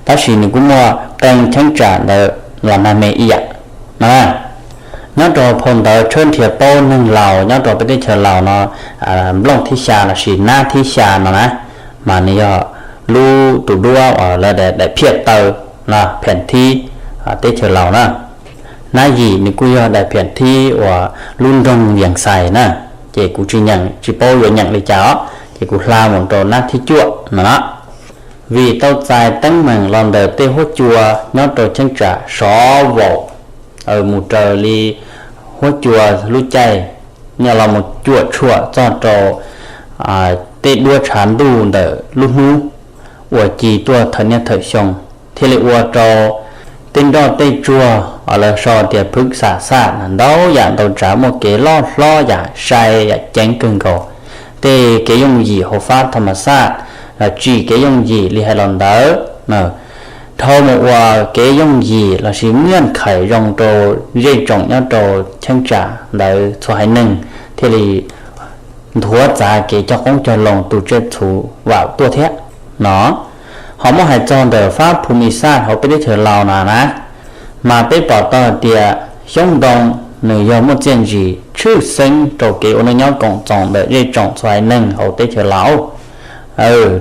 tab sis nws kuj muaj qee cheeb tsam ntawd los nag me ib yam no. Nyob rau phau ntawv tshawb nrhiav paub neeg Laus nyob rau peb teb chaws Laus no, nplooj thib xya lossis nab thib xya no na, mas nws yog lub tus duab uas lawv daim phiaj taw, pheem thib teb chaws Laus na. Nab yim nws kuj yog daim pheem thib uas lub nroog Yees Xais na, ces kuv tsis nyeem tsis paub yuav nyeem li cas os, ces kuv hla mus rau nab thib cuaj no na. Vim tau txais teeb meem los ntawm tej huab cua nyob rau cheeb tsam Sov Vaum mus raws li huab cua lub caij, nyob los mus cuam tshuam txog rau tej duab tshav ntuj ntawm lub hnub uas ci tuaj thawm niaj thawm xyoo, thiaj li ua rau tej nroj tej tsuag uas lawv sau tias phwv xam xaj ntau yam ntau tsav muaj kev loj hlob yam sai yam ceev kawg nkaus. Tej kev yooj yim hauv fab thas mas xaj los tsim kev yooj yim li hais los ntawd, dhau mus ua kev yooj yim lossis miaj khais zoo rau zej tsoom nyob rau cheeb tsam ntawd txhua haiv neeg thiaj li nthuav txav kev cog qoob cog loo tu tsiaj txhu vam tuaj thiab no. Ho muab hais txog ntawm fab Phu Mi Xaj hauv peb teb chaws Laus no na, mas peb pom tau hais tias xyoob ntoo nws yog muaj txiaj ntsig tshwj xeeb rau kev ua neej nyob koom txoos ntawm zej tsoom txhua haiv neeg hauv teb chaws Laus.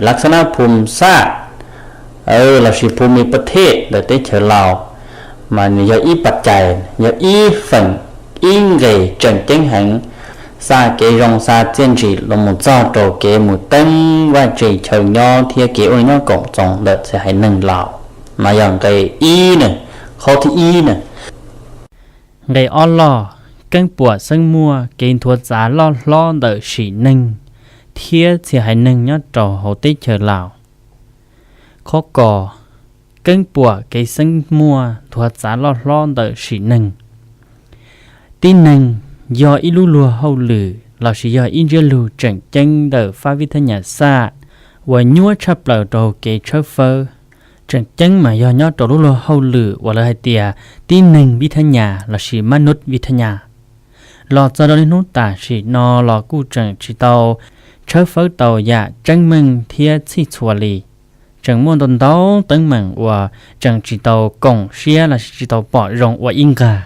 Lav Xab Nab Phum Xaj lossis Phu Mi Pas Thej ntawm teb chaws Laus, mas nws yog ib pas cais, yog ib feem, ib nqes tseem ceeb heev, xa kev zoo xa txiaj ntsig los mus txog rau kev mus teeb vaj tse chaw nyob thiab kev ua neej nyob koom txoos ntawm txhua haiv neeg Laus. No yog nqe ib na, qhov thib ib na. Nqe ob loj, keeb puam xeeb muaj kev nthuav txav loj hlob ntawm sim neej thiab txhia haiv neeg nyob rau hauv teb chaws Laus. Qhov ko, keeb puam kev xeeb muaj nthuav txav loj hlob ntawm sim neej. Tib neeg yog ib lub luag hauj lwm lossis yog ib ntsiab lus tseem ceeb ntawm fab vib thab nyas xaj uas nyuaj tshaj plaws rau kev tshawb fawb. Tseem ceeb mas yog nyob rau lub luag hauj lwm uas lawv hais tias tib neeg vib thab nyas lossis mab nub vib thab nyas. Los txog rau niaj hnub tam sim no los kuj tseem tsis tau tshawb fawb tau yam tseeb meej thiab txhij txhua li. Tseem muaj ntau ntau teeb meem uas tseem tsis tau koom siab lossis tsis tau pom zoo ua ib nqag.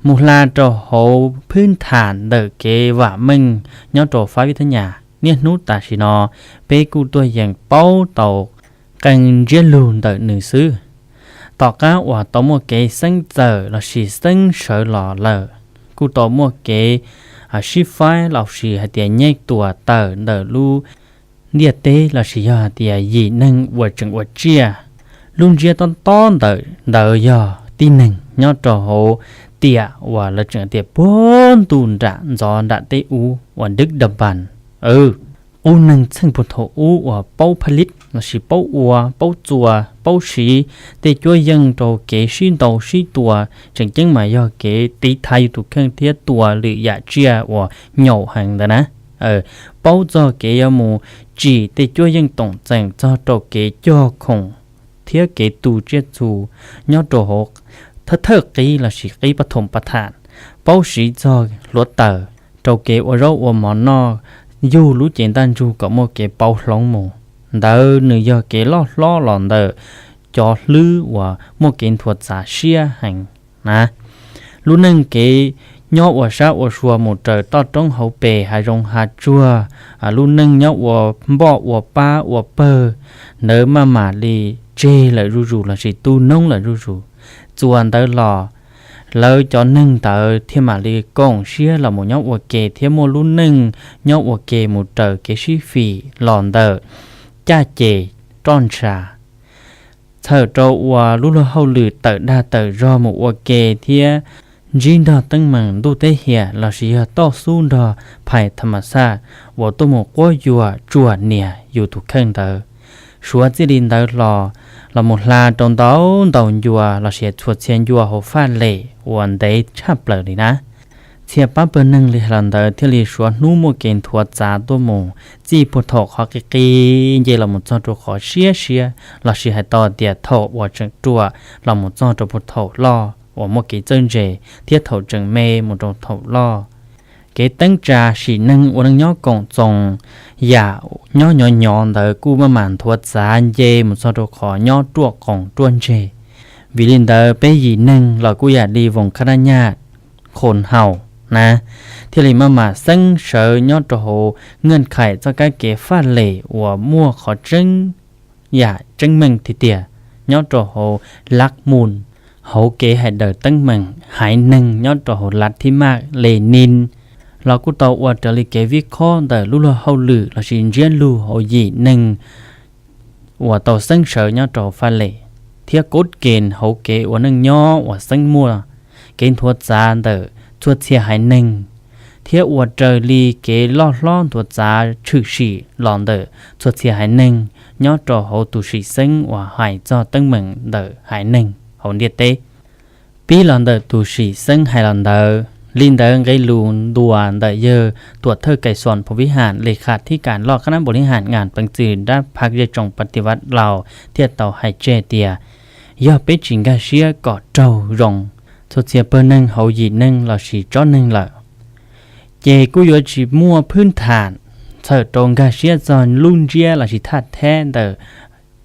Mus hla rau hauv phwb tham ntawm kev vam meej nyob rau fab vib thab nyas niaj hnub tam sim no, peb kuj tuaj yeem paub tau qee ntsiab lus ntawm nws xwb. Tom qab uas tau muaj kev xeeb txawm lossis xeeb sawv los lawm, kuj tau muaj kev sib faib lossis hais tias nyeb tuas tawm ntawm lub ntiaj teb lossis yog hais tias yim neeg uas tseem ua tsiaj. Lub ntsiab tob tob ntawm ntawd yog tib neeg nyob rau hauv tiam uas lawv tseem tias puag ntuj nram ntxov nram teb ub uas Dwb Dam Npas. Qub neeg txheej puag thaum ub uas paub phaj lib lossis paub ua, paub txua, paub siv tej cuab yeej rau kev sib ntaus sib tua, tseem ceeb mas yog kev tiv thaiv yus tus kheej thiab tua lwm yam tsiaj uas nyaum heev ntawd na. Paub txog kev yuav mus tsim tej cuab yeej toom txeem txog rau kev cog khoom thiab kev tu tsiaj txhu nyob rau hauv thawj thawj qib lossis qib pab thoom pab tham. Paub siv txog hluav taws rau kev ua zaub ua mov noj, yug lub cev ntaj ntsug kom muaj kev pauv hloov mus. Ntawd nws yog kev loj hlob los ntawm cov hlwb uas muaj kev nthuav txav siab heev na. Lub neej kev nyob ua sab ua sua mus raws toj roob hauv pes hav zoov hav tsuag, lub neej nyob ua npoj ua pab ua pawg, ntawd maj mam li tseg lawm zuj zus lossis tu noob lawm zuj zus. Txuas ntawd los Lawv cov neeg ntawd thiaj mam li koom siab los mus nyob ua ke thiab muaj lub neej nyob ua ke mus raws kev sib fim los ntawm caj ces roj ntsha, txhawm rau uas lub luag hauj lwm tawm dag tawm zog mus ua ke thiab ntsib nrog teeb meem ntuj teb hiam lossis yog toj xub nrog phais tha mas xaj uas tuaj mus quab yuam tsuam nias yus tus kheej ntawd. Suav txij li ntawd los, los mus hla rau ntau ntau ncua lossis txhua txhia ncua hauv faj lem uas ntev tshaj plaws li na. Txhia pab pawg neeg li hais los ntawd thiaj li suav hnub muaj kev nthuav txav tuaj mus txij puag thaum qhov qis qis nce los mus txog rau qhov siab siab lossis hais tau tias thaum uas tseem ruam los mus txog rau puag thaum loj uas muaj kev txawj ntse thiab thaum tseem me mus rau thaum loj. Kev teeb tsa sim neeg ua neej nyob koom txoos yam nyob nyov nyov ntawd kuj maj mam nthuav txav nce mus txog rau qhov nyob ruaj qoos ruaj ntseg. Vim li ntawd peb yim neeg los kuj yam li voos khab dab nyaj khos haus na, thiaj li maj mam xeeb sawv nyob rau hauv nkeej khais txoj kab kev faj lem uas muaj qhov tseeb yam tseeb meej tiag tiag nyob rau hauv lab mus, hauv kev hais daws teeb meem haiv neeg nyob rau hauv lav thib maj le nis los kuj tau ua raws li kev vij khob ntawm lub luag hauj lwm lossis ntsiab lus hauv yim neeg uas tau xeeb sawv nyob rau hauv faj lem thiab kod kes hauv kev ua neej nyob uas xeeb muaj kev nthuav txav ntawm txhua txhia haiv neeg thiab ua raws li kev loj hlob nthuav txav tshwm sim los ntawm txhua txhia haiv neeg nyob rau hauv tus sim xeeb uas hais txog teeb meem ntawm haiv neeg hauv ntiaj teb. Pib los ntawm tus sim xeeb hais los ntawd, li ntawd nqe lus ntuas ntawm yawg Tuam Thawj Kais Xoos Phoom Vib Ham le khas thib kas loj qab nab npaum li ham ngas peev txwm dab phaj zej tsoom pas tiv vaj laus thiaj tau hais tseg tias yog peb tsis nkag siab kom raug zoo, txhua txhia pawg neeg hauv yim neeg lossis tsob neeg lawm, ces kuj yuav tsis muaj phwb tham txhawm rau nkag siab txog lub ntsiab lossis thaj thab ntawm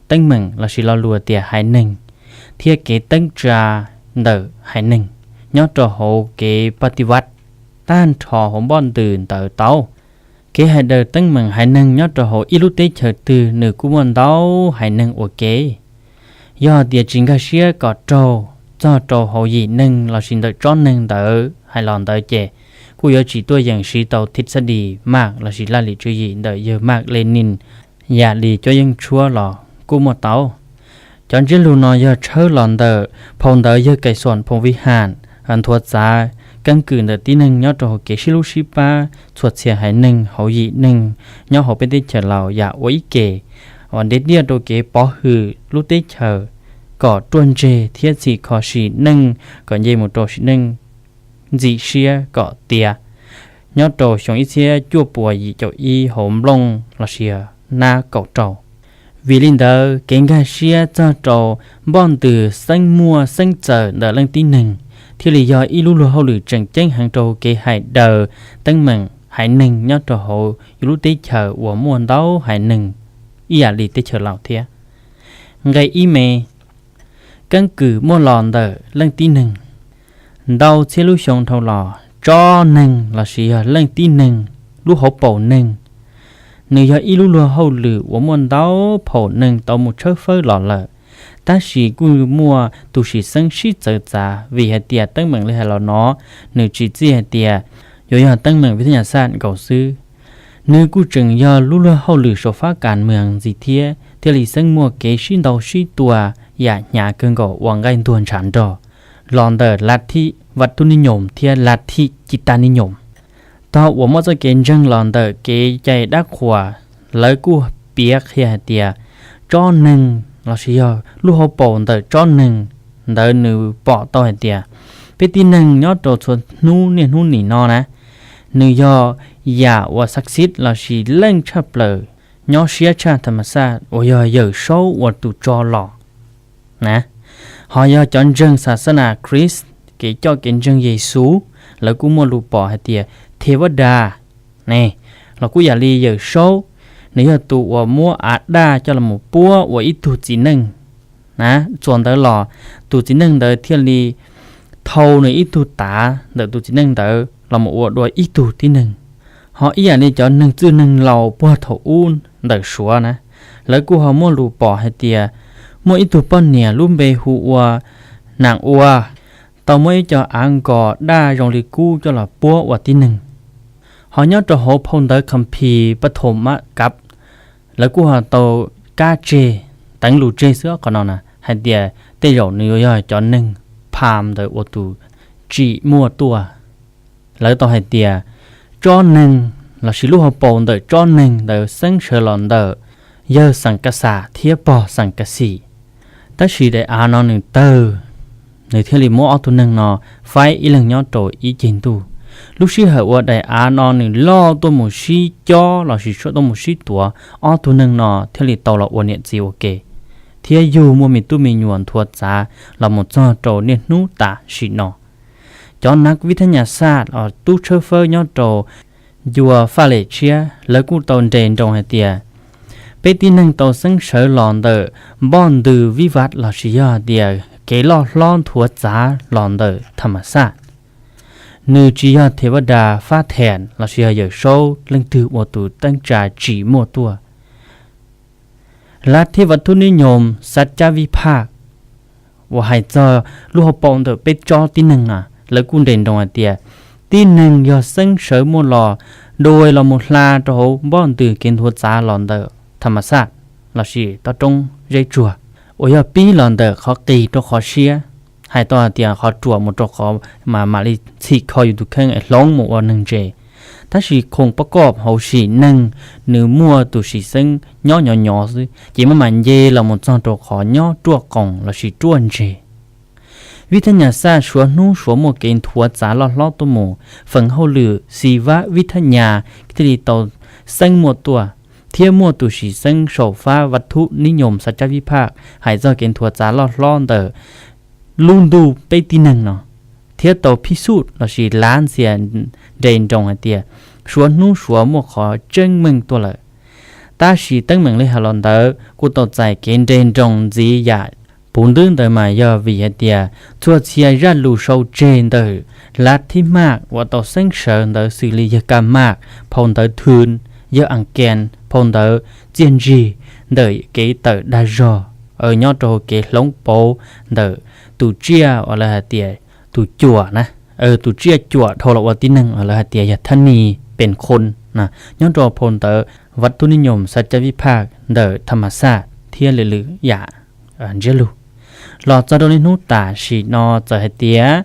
teeb meem lossis lo lus tias haiv neeg thiab kev teeb tsa ntawm haiv neeg nyob rau hauv kev pas tiv vaj tag nrho hauv npoj ntws ntawd tau. Kev hais daws teeb meem haiv neeg nyob rau hauv ib lub teb chaws twg nws kuj muaj ntau haiv neeg ua ke. Yog tias tsis nkag siab kom raug txog rau hauv yim neeg lossis ntawm tsob neeg ntawd hais los ntawd ces kuj yuav tsis tuaj yeem siv tau thib xab dis maj lossis laj lim tswv yim ntawm yawg maj le nis yam li cuab yeej tshuab los kuj muaj tau. Cov ntsiab lus no yog tshawb los ntawm phau ntawv yawg Kais Xoos Phoom Vib Ham nthuav txav keeb kwm ntawm tib neeg nyob rau hauv kev sib hlub sib pab txhua txhia haiv neeg hauv yim neeg nyob hauv peb teb chaws Laus yam ua ib ke uas ntiav tiaj rau kev pov hwm lub teb chaws kom ruaj ntseg thiab txhim kho sim neej kom nce mus rau sim neej ntxim siab kom tiav nyob rau xyoo ib txhiab cuaj puas yim caum ib hauv nplooj lossis nab kaum rau. Vim li ntawd kev nkag siab txog rau npoj ntws xeeb muaj xeeb txawm ntawm leej tib neeg thiaj li yog ib lub luag hauj lwm tseem ceeb heev rau kev hais daws teeb meem haiv neeg nyob rau hauv yus lub teb chaws uas muaj ntau haiv neeg ib yam li teb chaws Laus thiab. Nqe ib me, keeb kwm muaj los ntawm leej tib neeg. Ntau txhiab lub xyoo dhau los, tsob neeg lossis yog leej tib neeg lub hauv paus neeg, nws yog ib lub luag hauj lwm uas muaj ntau phaum neeg tau mus tshawb fawb los lawm. Tab sis kuj muaj tus sim xeeb sib txawv txav vim hais tias teeb meem li hais los no nws tsis txij hais tias yuav yog teeb meem vib thab nyas xaj nkaus xwb. Nws kuj tseem yog lub luag hauj lwm saum fab kas mees ntxiv thiab thiaj li xeeb muaj kev sib ntaus sib tua yam hnyav kawg nkaus ua nqaij ntuag ntshav nrog los ntawm lav thij vaj tub nib nyoos thiab lav thij ci tag nib nyoos. Tog uas muaj txoj kev ntseeg los ntawm kev cai dab qhuas, lawv kuj piav qhia hais tias tsob neeg lossis yog lub hauv paus ntawm tsob neeg ntawd nws pom tau hais tias peb tib neeg nyob rau txhua hnub niaj hnub nim no na, nws yog yam uas xav xib lossis leej tshaj plaws nyob siab tshaj tha mas xaj uas yog Yawm Saub ua tus tso los na. Ho yog cov ntseeg xas xab nas Khrist, kev coj kev ntseeg Yexus, lawv kuj muaj lus pom hais tias the vaj das ne, los kuj yam li Yawm Saub, nws yog tus uas muab av daj coj los puab ua ib tug txiv neej na. Txuas ntawd los tus txiv neej ntawd thiaj li thau nws ib tug tav ntawm tus txiv neej ntawd los mus ua dua ib tug tib neeg. Ho ib yam li cov neeg txwj neeg laus puag thaum ub ntawm Suav na, lawv kuj ho muaj lus pom hais tias muaj ib tug poj niam lub npe hu ua Nas Ua, tau muab ib co av nkos daj zoo li kub coj los puab ua tib neeg. Ho nyob rau hauv phau ntawv Kham Phis Pab Thom Mab Kav, lawv kuj ho tau kab tseg, teev lus tseg xwb qhov no na, hais tias tej zaum nws yuav yog cov neeg Pham ntawd ua tus tsim muaj tuaj. Lawv tau hais tias tsob neeg lossis lub hauv paus ntawm tsob neeg ntawd xeeb sawv los ntawm yawg Xas Kas Xas thiab pog Xas Kas Xis. Tab sis daim av no nws tawg, nws thiaj li muab ob tug neeg no faib ib leeg nyob rau ib ceg ntuj. Lub sij hawm uas daim av no nws loj tuaj mus sib cob lossis tuaj mus sib tuav, ob tug neeg no thiaj li tau los ua niam txiv ua ke, thiab yug muaj me tub me nyuam nthuav txav los mus txog rau niaj hnub tam sim no. Cov nav vib thab nyas xaj, tub tshawb fawb nyob rau ncua faj lem tshiab, lawv kuj tau nres nroos hais tias peb tib neeg tau xeeb sawv los ntawm npoj ntws vib vaj lossis yog hais tias kev loj hlob nthuav txav los ntawm tham mas xaj. Nws tsis yog Thevadas Fab Thas lossis yog Yawm Saub leej twg ua tus teeb tsa tsim muaj tuaj. Lav thib vaj thub nib nyoos xav cab vib phaj uas hais txog lub hauv paus ntawm peb tsob tib neeg na, lawv kuj nres nroos hais tias tib neeg yog xeeb sawv muaj los dua los mus hla rau hauv npoj ntws kev nthuav txav los ntawm tham mas xaj lossis toj roob zeb tsuag uas yog pib los ntawm qhov qis rau qhov siab. Hais tau hais tias qhov ruam mus rau qhov mas mam li txhim kho yus tus kheej es hloov mus ua neeg ntse. Tab sis khoom pob koj hauv sim neej nws muaj tus sim xeeb nyob nyov nyov xwb ces maj mam nce los mus txog rau qhov nyob ruaj qoos lossis ruaj ntseg. Vib thab nyas xaj suav hnub suav muaj kev nthuav txav loj hlob tuaj mus, feem hauj lwm xis vab vib thab nyas thiaj li tau xeeb muaj tuaj, thiab muaj tus sim xeeb saum fab vaj thub nib nyoos xav cab vib phaj hais txog kev nthuav txav loj hlob ntawm lub ntuj peb tib neeg no, thiab tau phij xuj lossis lav ntxias nres nroos hais tias suav hnub suav muaj qhov tseeb meej tuaj lawm. Tab sis teeb meem li hais los ntawd kuj tau txais kev nres nroos ntxiv yam puv ntwb ntawd mas yog vim hais tias txhua txhia zaj lus sau tseg ntawm lav thib maj uas tau xeeb sawv ntawd xws li yawg Ka Maj, phau ntawv Thwv, yawg As Kees, phau ntawv Txiaj Ntsig, ntawm kev tawm dag zog nyob rau hauv kev hloov pauv ntawm tus tsiaj uas lawv hais tias tus cuam na, tus tsiaj cuam dhau los ua tib neeg uas lawv hais tias yog thab nis pes khoo na, nyob rau phau ntawv vaj thub nib nyoos xav cab vib phaj ntawm tham mas xaj thiab lwm lwm yam ntsiab lus. Los txog rau niaj hnub tam sim no txawm hais tias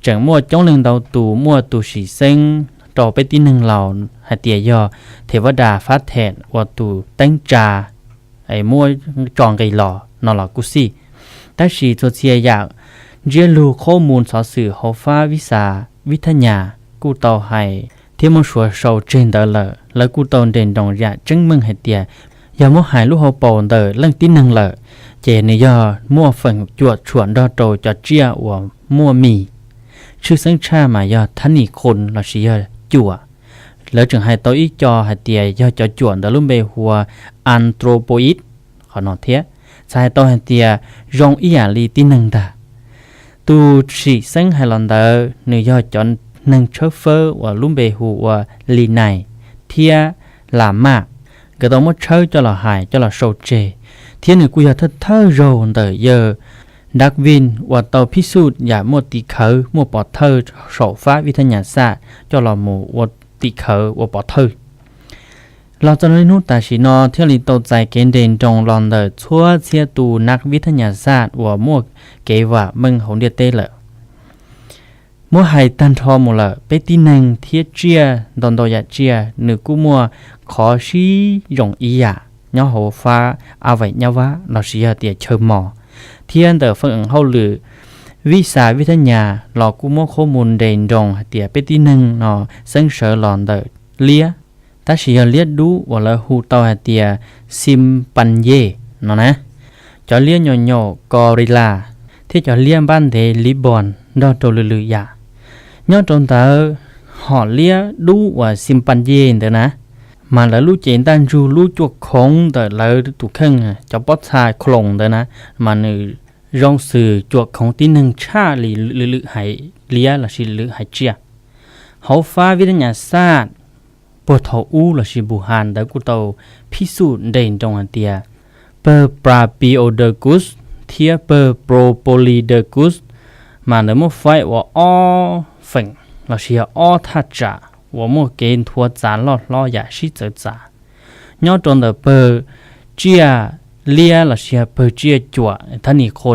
tseem muaj coob leej ntau tus muaj tus sim xeeb rau peb tib neeg laus hais tias yog Thevadas Fab Thas ua tus teeb tsa muab tso nqis los no los kuj xij. Tab sis txhua txhia yam ntsiab lus qhob mus xov xwm hauv fab vib xas vib thab nyas kuj tau hais thiab muab suav sau tseg ntawd lawm, lawv kuj tau nres nroos yam tseeb meej hais tias yog muab hais lub hauv paus ntawm leej tib neeg lawm, ces nws yog muaj feem cuam tshuam nrog rau cov tsiaj uas muaj mis. Tshwj xeeb tshaj mas yog thab nis khoo lossis yog cuam. Lawv tseem hais tau ib co hais tias yog cov cuam ntawd lub npe hu ua anthropoid qhov no thiab, txhais hais tau hais tias zoo ib yam li tib neeg ntag. Tus sim xeeb hais los ntawd nws yog cov neeg tshawb fawb uas lub npe hu ua Linnaeus thiab Lamarck, nkawd tau muab tshawb coj los hais coj los sau tseg, thiab nws kuj yog thawj thawj zaug ntawm yawg Darwin uas tau phij xuj yam muaj tim khawv muaj pov thawj saum fab vib thab nyas xaj coj los mus ua tim khawv ua pov thawj. Los txog niaj hnub tam sim no thiaj li tau txais kev nres nroos los ntawm txhua txhia tus nav vib thab nyas xaj uas muaj kev vam meej hauv ntiaj teb lawm. Muab hais tag nrho mus lawm, peb tib neeg thiab tsiaj ntau ntau yam tsiaj nws kuj muaj qhov sib zoo ib yam nyob hauv fab a vais nyab vab lossis yog tias chaw mos, thiab ntawm feem hauj lwm vib xas vib thab nyas los kuj muab qhob mus nres nroos hais tias peb tib neeg no xeeb sawv los ntawm liab, tab sis yog liab dub uas lawv hu tau hais tias xi pas nyes no na, cov liab nyaum nyaum gorilla, thiab cov liab npab ntev li bos nrog rau lwm lwm yam. Nyob rau ntawd, hom liab dub uas xi pas nyes ntawd na, mas lawv lub cev ntaj ntsug lub cuaj khoov ntawm lawv tus kheej cov pob txha khloos ntawd na, mas nws zoo xws cuam khoov tib neeg tshaj li lwm lwm haiv liab lossis lwm haiv tsiaj. Hauv fab vib thab nyas xaj puag thaum ub lossis Npus Has ntawd kuj tau phij xuj nres nroos hais tias pawg Brachiodergus thiab pawg Propylodontus mas ntawd muab faib ua ob feem lossis yog ob thaj tsam uas muaj kev nthuav txav loj hlob yam sib txawv txav. Nyob rau ntawm pawg tsiaj liab lossis yog pawg tsiaj cuam thab nis qhoo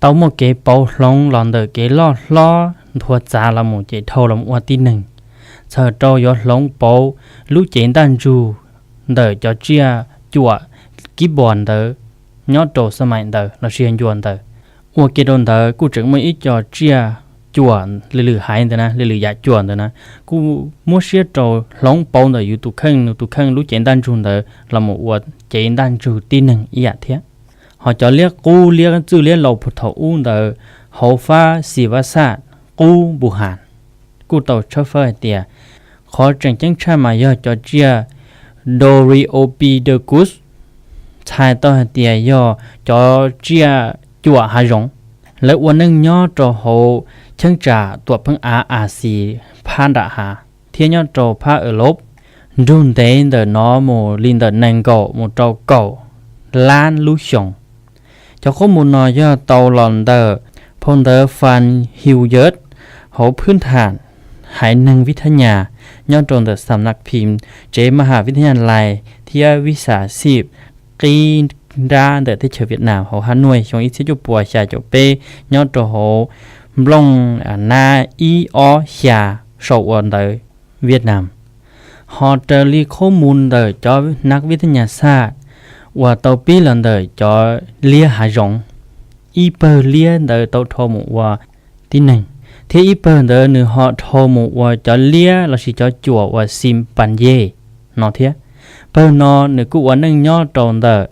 tau muaj kev pauv hloov los ntawm kev loj hlob nthuav txav los mus ces dhau los ua tib neeg, txhawm rau yuav hloov pauv lub cev ntaj ntsug ntawm cov tsiaj cuam kib npos ntawd nyob rau xab maim ntawd lossis yog ncua ntawd. Ua ke rau ntawd kuj tseem muaj ib co tsiaj cuam lwm lwm haiv ntawd na, lwm lwm yam cuam ntawd na, kuj muab siab rau hloov pauv ntawm yus tus kheej nws tus kheej lub cev ntaj ntsug ntawd los mus ua cev ntaj ntsug tib neeg ib yam thiab. Ho cov liab qub liab txwj liab laus puag thaum ub ntawd hauv fab Xi Vaj Xaj qub Npu Has kuj tau tshawb fawb hais tias qhov tseem ceeb tshaj mas yog cov tsiaj Doriopithecus, txhais tau hais tias yog cov tsiaj cuam hav zoov. Lawv ua neej nyob rau hauv cheeb tsam tuam pheej av Axiv phab nram hav thiab nyob rau phab Europe, nrug ntev ntawm no mus li ntawm nees nkaum mus rau kaum lab lub xyoos. Cov qhob mus no yog tau los ntawm phau ntawv Van Huygens hauv phwb tham haiv neeg vib thab nyas nyob rau ntawm xam nak phim tsev ma has vib thab nyas lais thiab vib xas xib qib nrab ntawm teb chaws Vietnam hauv Hanoi xyoo ib txhiab cuaj puas xya caum peb nyob rau hauv nplooj nab ib ob xya sau ua ntawv Vietnam. Ho raws li qhob mus ntawm cov nak vib thab nyas xaj uas tau pib los ntawm cov liab hav zoov, ib pawg liab ntawd tau dhau mus ua tib neeg, thiab ib pawg ntawd nws ho dhau mus ua cov liab lossis cov cuam uas xi pas ye no thiab. Pawg no nws kuj ua neej nyob rau ntawm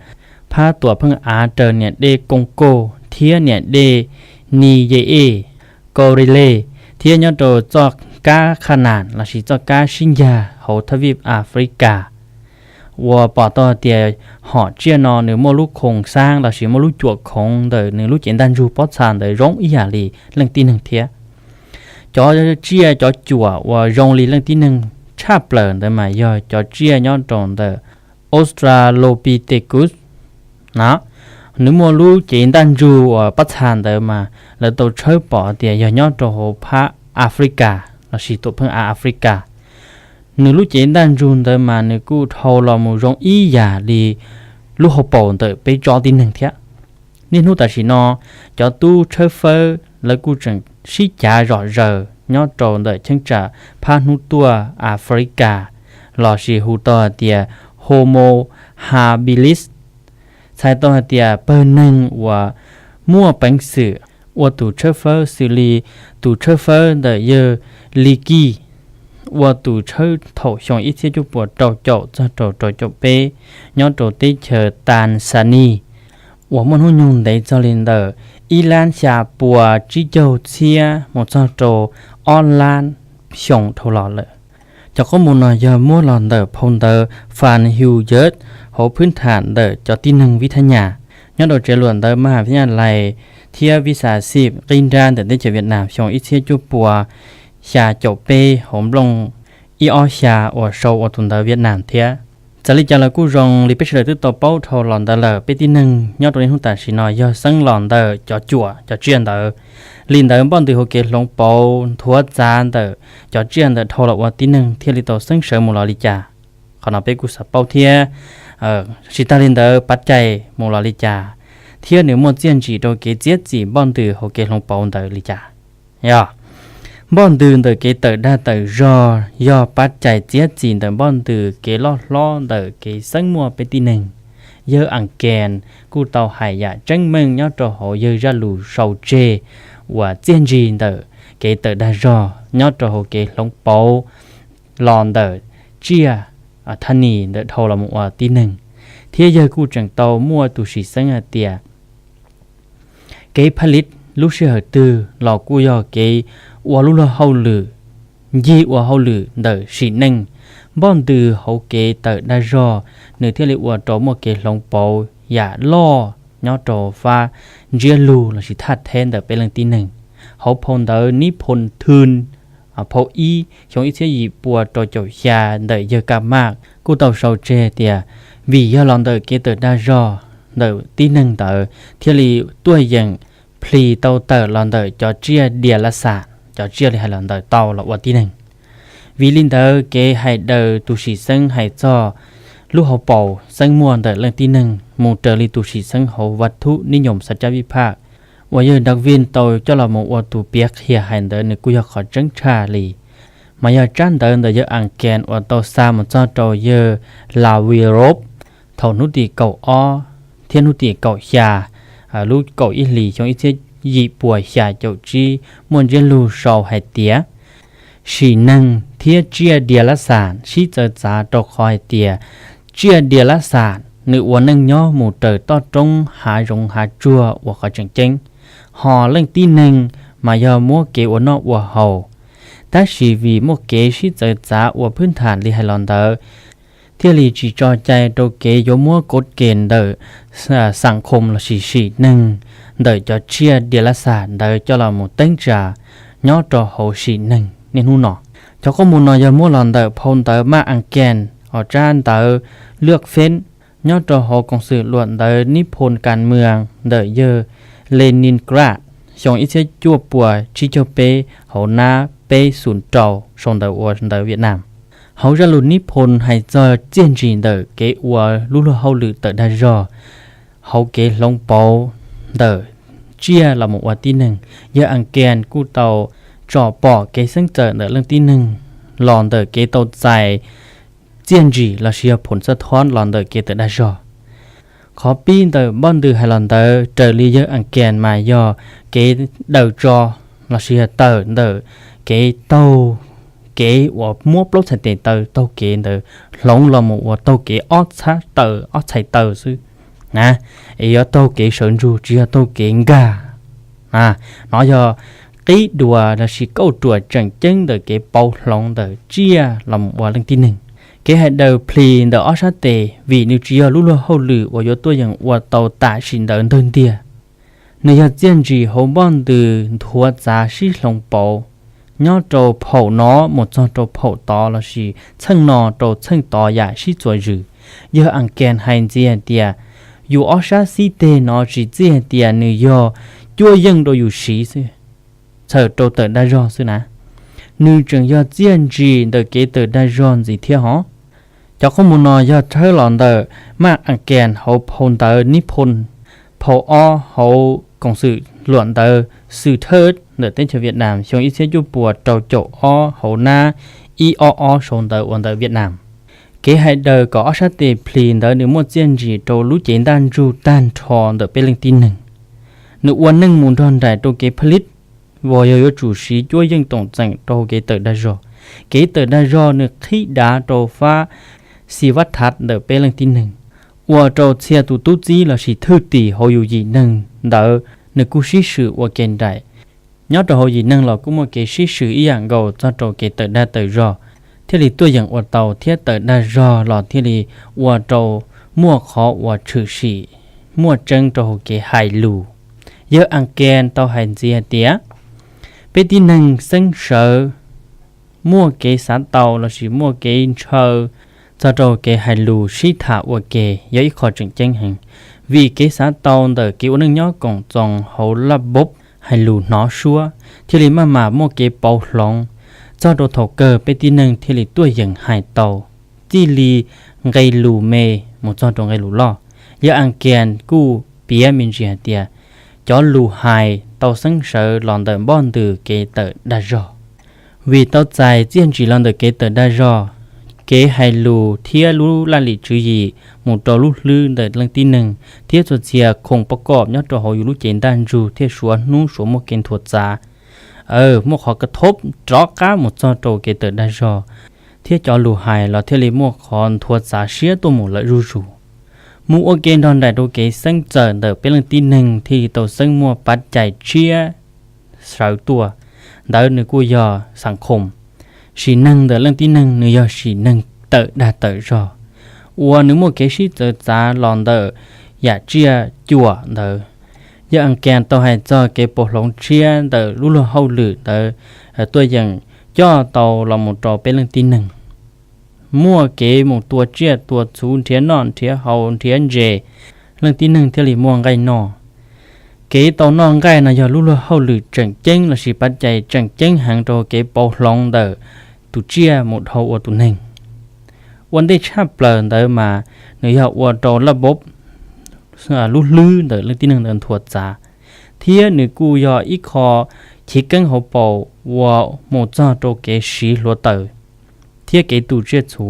phab tuam pheej av raws niam dej Koos Kauj thiab niam dej Nis Ye Es, Kos Ris Les, thiab nyob rau txoj kab Kha Nas lossis txoj kab sib ncag hauv thaj vij Africa. Uas pom tau hais tias hom tsiaj no nws muaj lub khoom xaab lossis muaj lub cuam khoov ntawm nws lub cev ntaj ntsug pob txha ntawd zoo ib yam li leej tib neeg thiab. Cov tsiaj cov cuam uas zoo li leej tib neeg tshaj plaws ntawd mas yog cov tsiaj nyob rau ntawm Australopithecus na. Nws muaj lub cev ntaj ntsug uas pob txha ntawd mas lawv tau tshawb pom tias yog nyob rau hauv phab Africa lossis tuam pheej av Africa. Nws lub cev ntaj ntsug ntawd mas nws kuj dhau los mus zoo ib yam li lub hauv paus ntawm peb tsob tib neeg thiab. Niaj hnub tam sim no, cov tub tshawb fawb lawv kuj tseem sib cav zom zaws nyob rau ntawm cheeb tsam phab hnub tuaj Africa lossis hu tau hais tias Homo habilis, txhais tau hais tias pawg neeg uas muaj peev xwm ua tus tshawb fawb xws li tus tshawb fawb ntawm yawg Li Kij ua tus tshawb thaum xyoo ib txhiab cuaj puas rau caum txog rau rau caum peb nyob rau teb chaws Tanzania, uas muaj hnub nyoog ntev txog li ntawm ib lab xya puas tsib caug txhiab mus txog rau ob lab xyoo dhau los lawm. Cov qhob mus no yog muab los ntawm phau ntawv Van Huygens hauv phwb tham ntawm cov tib neeg vib thab nyas nyob rau tsev luam ntawv ma has vib thab nyas lais thiab vib xas xib qib nrab ntawm teb chaws Vietnam xyoo ib txhiab cuaj puas xya caum peb hauv nplooj ib ob xya uas sau ua tus ntawv Vietnam thiab. Txawm li cas los kuj zoo li peb sawv daws twb tau paub dhau los ntawd lawm, peb tib neeg nyob rau niaj hnub tam sim no yog xeeb los ntawm cov cuam cov tsiaj ntawd. Li ntawd npoj ntws hauv kev hloov pauv nthuav txav ntawm cov tsiaj ntawd dhau los ua tib neeg thiaj li tau xeeb sawv mus los li cas. Qhov no peb kuj xav paub thiab. Tsis tag li ntawd pav cai mus los li cas, thiab nws muaj txiaj ntsim rau kev txiav txim npoj ntws hauv kev hloov pauv ntawd li cas. Yog npoj ntws ntawm kev tawm dag tawm zog yog pav cai txiav txim ntawm npoj ntws kev loj hlob ntawm kev xeeb muaj peb tib neeg. Yawg Ankees kuj tau hais yam tseeb meej nyob rau hauv yawg zaj lus sau tseg uas txiaj ntsig ntawm kev tawm dag zog nyob rau hauv kev hloov pauv los ntawm tsiaj thab nis ntawm dhau los mus ua tib neeg, thiab yawg kuj tseem tau muaj tus sim xeeb hais tias kev pha lij lub sij hawm twg los kuj yog kev ua lub luag hauj lwm, ncig ua hauj lwm ntawm sim neej. Npoj ntws hauv kev tawm dag zog nws thiaj li ua rau muaj kev hloov pauv yam loj nyob rau fab ntsiab lug lossis thaj theb ntawm peb leej tib neeg. Hauv phau ntawv Nib Phoo Thwj, phau ib xyoo ib txhiab yim pua rau caum xya ntawm yawg Kaj Maj kuj tau sau tseg tias vim yog los ntawm kev tawm dag zog ntawm tib neeg ntawd thiaj li tuaj yeem plhis tau tawm los ntawm cov tsiaj dias lav xam, cov tsiaj li hais los ntawm tau los ua tib neeg. Vim li ntawd kev hais daws tus sim xeeb hais txog lub hauv paus xeeb muaj ntawm leej tib neeg mus raws li tus sim xeeb hauv vaj thub nib nyoos xav cab vij phaj uas yawg Darwin tau coj los mus ua tus piav qhia hais ntawd nws kuj yog qhov tseeb tshaj li. Mas yog tsab ntawv ntawm yawg Ankees uas tau xa mus txog rau yawg Lavirov thaum hnub tim kaum ob thiab hnub tim kaum xya lub kaum ib hlis xyoo ib txhiab yim puas xya caum tsib muaj ntsiab lus sau hais tias, sim neeg thiab tsiaj dias lav xam sib txawv txav rau qhov hais tias tsiaj dias lav xam nws ua neej nyob mus raws toj roob hav zoov hav tsuag uas qhov tseem ceeb, ho leej tib neeg mas yog muab kev ua noj ua haus. Tab sis vim muaj kev sib txawv txav ua phwb tham li hais los ntawd, thiaj li tsis tso cai rau kev yuav muab kov kev ntawm xam khom lossis sim neeg ntawm cov tsiaj dias lav xam ntawd coj los mus teeb tsa nyob rau hauv sim neeg niaj hnub no. Cov qhob mus no yog muab los ntawm phau ntawv Maj Ankees, os tsab ntawv Lwj Feb, nyob rau hauv koom xwm luam ntawv Nib Phoo Kas Mws ntawm yawg Leningrad xyoo ib txhiab cuaj puas tsib caug peb hauv nab peb xus rau sau ntawv ua ntawv Viaj Nam. Hauv zaj lus Nib Phoo hais txog txiaj ntsig ntawm kev ua lub luag hauj lwm tawm dag zog hauv kev hloov pauv ntawm tsiaj los mus ua tib neeg, yawg Ankees kuj tau tsom pom kev xeeb txawm ntawm leej tib neeg los ntawm kev tau txais txiaj ntsig lossis yog phoo xaj thob los ntawm kev tawm dag zog. Qhov pib ntawm npoj ntws hais los ntawd raws li yawg Ankees mas yog kev daws tso lossis yog tawm ntawm kev taug kev uas muab plaub txhais tes taw taug kev ntawd hloov los mus ua taug kev ob txhais taw, ob txhais taw xwb na, es yuav taug kev sawv ntsug tsis yog taug kev nkag. Nov yog qib duas lossis kauj ruam tseem ceeb ntawm kev pauv hloov ntawm tsiaj los mus ua leej tib neeg. Kev hais daws plhis ntawm ob sab tes vim nws tsis yog lub luag hauj lwm uas yuav tuaj yeem ua tau tam sim ntawd ntawg ntiag. Nws yog txiaj ntsig hauv npoj ntws nthuav txav sib hloov pauv nyob rau phaum no mus txog rau phaum tod lossis txheej no rau txheej tod yam sib txuas zws. Yawg Ankees hais ntxiv hais tias yus ob sab xib teg no tsis txij hais tias nws yog cuab yeej rau yus siv xwb, txhawm rau tawm dag zog xwb na. Nws tseem yog txiaj ntsig ntawm kev tawm dag zog ntxiv thiab hov. Cov qhob mus no yog tshawb los ntawm Maj Ankees hauv phau ntawv Nib Phoo, phau ob hauv koom xwm luam ntawv Xwm Thawj ntawm teb chaws Viaj Nam xyoo ib txhiab cuaj puas rau caum ob hauv nab ib ob ob sau ntawv ua ntawv Viaj Nam. Kev hais daws kom ob sab tes plhis ntawd nws muaj txiaj ntsig rau lub cev ntaj ntsug tag nrho ntawm peb leej tib neeg. Nws ua neej mus nrog nraim rau kev pha lij, uas yog yuav tsum siv cuab yeej toom txeem rau hauv kev tawm dag zog. Kev tawm dag zog nws qhib dav rau fab xi vaj thav ntawm peb leej tib neeg, ua rau txhia tus tub txib lossis thwj tim hauv yus yim neeg ntawd nws kuj sib swm ua ke nraim. Nyob rau hauv yim neeg los kuj muaj kev sib swm ib yam nkaus txog rau kev tawm dag tawm zog, thiaj li tuaj yeem ua tau thiab tawm dag zog los thiaj li ua rau muaj qhov uas tshwm sim muaj tseeb rau hauv kev hais lus. Yawg Ankees tau hais ntxiv hais tias, peb tib neeg xeeb sawv muaj kev xav tau lossis muaj kev ntshaw txog rau kev hais lus sib tham ua ke yog ib qho tseem ceeb heev, vim kev xav tau ntawm kev ua neej nyob koom txoos hauv laj npob hais lus hnov suab thiaj li maj mam muaj kev pauv hloov. Txog rau thaum kawg peb tib neeg thiaj li tuaj yeem hais tau txij li nqe lus me mus txog rau nqe lus loj. Yawg Ankees kuj piav me ntsis hais tias, cov lus hais tau xeeb sawv los ntawm npoj ntws kev tawm dag zog, vim tau txais txiaj ntsig los ntawm kev tawm dag zog, kev hais lus thiab lub laj lim tswv yim mus rau lub hlwb ntawm leej tib neeg thiab txhua txhia khoom pov kom nyob rau hauv yus lub cev ntaj ntsug thiaj suav hnub suav muaj kev nthuav txav, muaj qhov ka thob rov qab mus txog rau kev tawm dag zog, thiab cov lus hais los thiaj li muaj qhov nthuav txav siab tuaj mus lawm zuj zus. Mus ua ke nrog nraim rau kev xeeb txawm ntawm peb leej tib neeg thiaj li tau xeeb muaj pav cai tshiab sawv tuaj. Ntawd nws kuj yog xam khoom. Sim neeg ntawm leej tib neeg nws yog sim neeg tawm dag tawm zog, uas nws muaj kev sib txawv txav los ntawm yam tsiaj cuam ntawd. Yawg Ankees tau hais txog kev pauv hloov tshiab ntawm lub luag hauj lwm ntawd tuaj yeem coj tau los mus rau peb leej tib neeg. Muaj kev mus tua tsiaj tua txhu nrhiav noj nrhiav haus nrhiav ntses, leej tib neeg thiaj li muaj nqaij noj. Kev tau noj nqaij no yog lub luag hauj lwm tseem ceeb lossis pav cai tseem ceeb heev rau kev pauv hloov ntawm tus tsiaj mus dhau ua tus neeg. Ua ntej tshaj plaws ntawd mas nws yog ua rau laj npob lub hlwb ntawm leej tib neeg ntawd nthuav txav, thiab nws kuj yog ib qho chiv keeb hauv paus uas mus txog rau kev siv hluav taws thiab kev tu tsiaj txhu.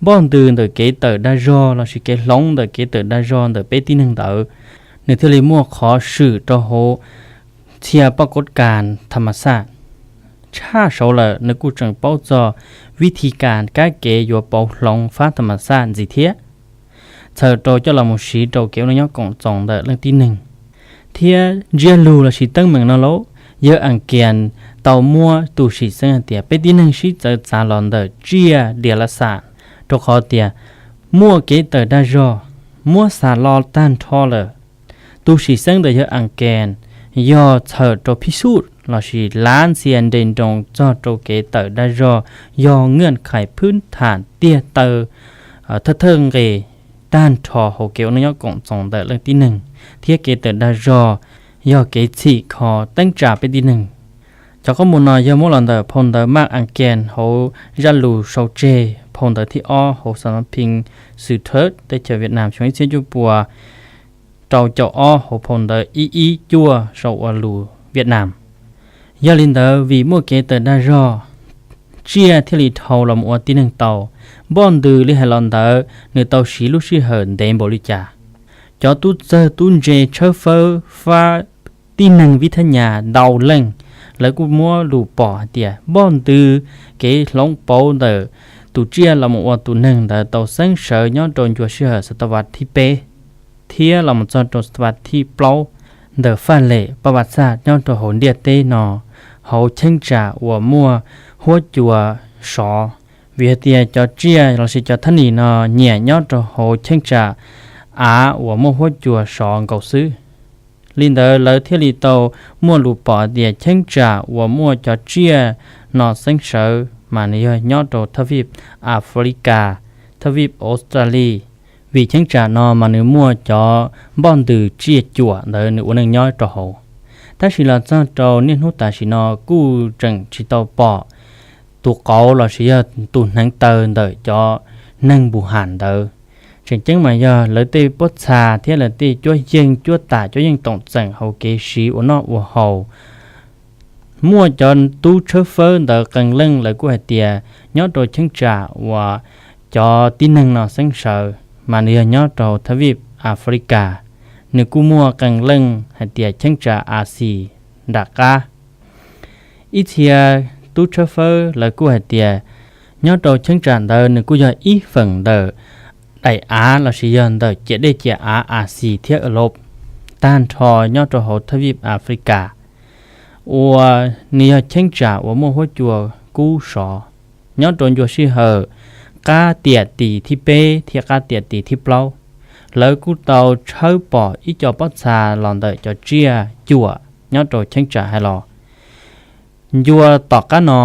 Npoj ntws ntawm kev tawm dag zog lossis kev hloov ntawm kev tawm dag zog ntawm peb tib neeg ntawd, nws thiaj li muaj qhov swm rau hauv txhia poj koob kas tham mas xaj. Tshaj saud lawm, nws kuj tseem paub txog vib thi kas kab kev yuav pauv hloov fab tham mas xaj ntxiv thiab, txhawm rau coj los mus siv rau kev ua neej nyob koom txoos ntawm leej tib neeg. Thiab ntsiab lus lossis teeb meem no lauj, yawg As Kias tau muab tus sim xeeb hais tias peb tib neeg sib txawv txav los ntawm tsiaj dias las xas, rau qhov tias muaj kev tawm dag zog, muab xa lo tag nrho lawm. Tus sim xeeb ntawm yawg As Kias yog txhawm rau phij xuj lossis lav ntxhias nres nroos txog rau kev tawm dag zog, yog nqaj khais phwb tham tiag taw thawj thawj nqes tag nrho hauv kev ua neej nyob koom txoos ntawm leej tib neeg, thiab kev tawm dag zog yog kev txhim kho teeb tsa peb tib neeg. Cov qab mus no yog muab los ntawm phau ntawv Maj As Kias hauv zaj lus sau tseg phau ntawv thib ob hauv xas phi xwm thawb teb chaws Viaj Nam xyoo ib txhiab cuaj puas rau caum ob hauv phau ntawv ib ib cuaj sau ua lus Viaj Nam. Yog li ntawd, vim muaj kev tawm dag zog, tsiaj thiaj li dhau los ua tib neeg tau. Npoj ntws li hais los ntawd nws tau siv lub sij hawm ntev npaum li cas? Cov tub txawg tub ntse tshawb fawb fab tib neeg vib thab nyas ntau leej, lawv kuj muab lus pom hais tias npoj ntws kev hloov pauv ntawm tus tsiaj los mus ua tus neeg ntawd tau xeeb sawv nyob rau ncua sij hawm xav tas vas thib peb thiab los mus txog rau xav tas vas thib plaub ntawm faj lem paj vas xaj nyob rau hauv ntiaj teb no, hauv cheeb tsam uas muaj huab cua sov. Vim hais tias cov tsiaj lossis cov thab nim no nyiam nyob rau hauv cheeb tsam av uas muaj huab cua sov nkaus xwb. Li ntawd, lawv thiaj li tau muaj lus pom tias cheeb tsam uas muaj cov tsiaj no xeeb sawv mas nws yog nyob rau thab vij Africa, thab vij Australia, vim cheeb tsam no mas nws muaj cov npoj ntws tsiaj cuam ntawd nws ua neej nyob rau hauv. Tab sis los txog rau niaj hnub tam sim no kuj tseem tsis tau pom tus qauv lossis yog tus hneev taw ntawm cov neeg Npus Has ntawd. Tseem ceeb mas yog lawv tej pob txha thiab lawv tej cuab yeej cuab tam cuab yeej toom txeem hauv kev siv ua noj ua haus. Muaj cov tub tshawb fawb ntawd qee leej lawv kuj hais tias nyob rau cheeb tsam uas cov tib neeg no xeeb sawv mas nws yog nyob rau thab vij Africa. Nws kuj muaj qee leej hais tias cheeb tsam Axias nram qab. Ib txhia tub tshawb fawb lawv kuj hais tias nyob rau cheeb tsam ntawd nws kuj yog ib feem ntawm daim av lossis yog ntawm ciam dej ciam av Axias thiab Europe, tag nrho nyob rau hauv thab vij Africa, uas nws yog cheeb tsam uas muaj huab cua kub sov. Nyob rau ncua sij hawm qab tiam tis thib peb thiab qab tiam tis thib plaub, lawv kuj tau tshawb pom ib co pob txha los ntawm cov tsiaj cuam nyob rau cheeb tsam hais los. Ncua tom qab no,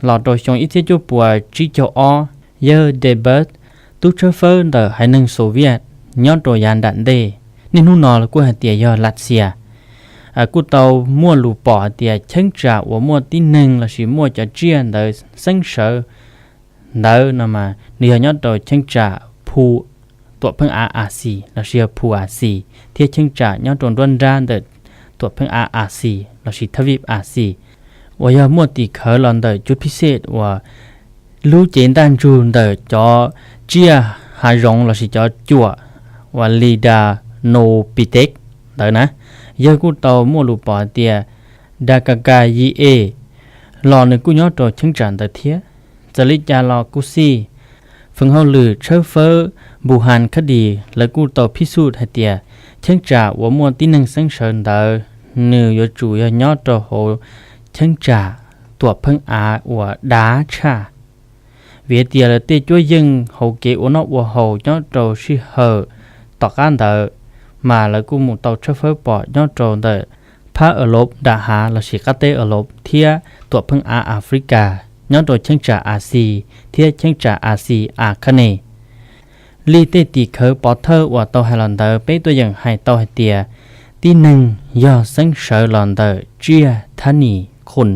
los rau xyoo ib txhiab cuaj puas tsib caug ob, yawg Debert, tub tshawb fawb ntawm haiv neeg Soviet nyob rau yav nram ntej, niaj hnub no kuj hais tias yog Lav Xias, kuj tau muaj lus pom hais tias cheeb tsam uas muaj tib neeg lossis muaj cov tsiaj ntawd xeeb sawv ntawd no mas nws yog nyob rau cheeb tsam Phu, tuam pheej av Axias lossis yog Phu Axias, thiab cheeb tsam nyob rau nruab nrab ntawm tuam pheej av Axias lossis thab vij Axias, uas yog muaj tim khawv los ntawm cub phij xej uas lub cev ntaj ntsug ntawm cov tsiaj hav zoov lossis cov cuam uas Ridacynopithecus ntawd na. Yawg kuj tau muaj lus pom hais tias Dakaga yi e los nws kuj nyob rau cheeb tsam ntawd thiab. Txawm li cas los kuj xij, feem hauj lwm tshawb fawb Npus Has Khab Dis lawv kuj tau phij xuj hais tias cheeb tsam uas muaj tib neeg xeeb sawv ntawd nws yuav tsum yog nyob rau hauv cheeb tsam tuam pheej av uas dav tshaj. Vim hais tias lawv tej cuab yeej hauv kev ua noj ua haus nyob rau sij hawm tom qab ntawd, mas lawv kuj mus tau tshawb fawb pom nyob rau ntawm phab Europe nram hav lossis qab teb Europe thiab tuam pheej av Africa, nyob rau cheeb tsam Axias thiab cheeb tsam Axias Akhanes. Li tej tim khawv pov thawj uas tau hais los ntawd peb tuaj yeem hais tau hais tias tib neeg yog xeeb sawv los ntawm tsiaj thab nis khun,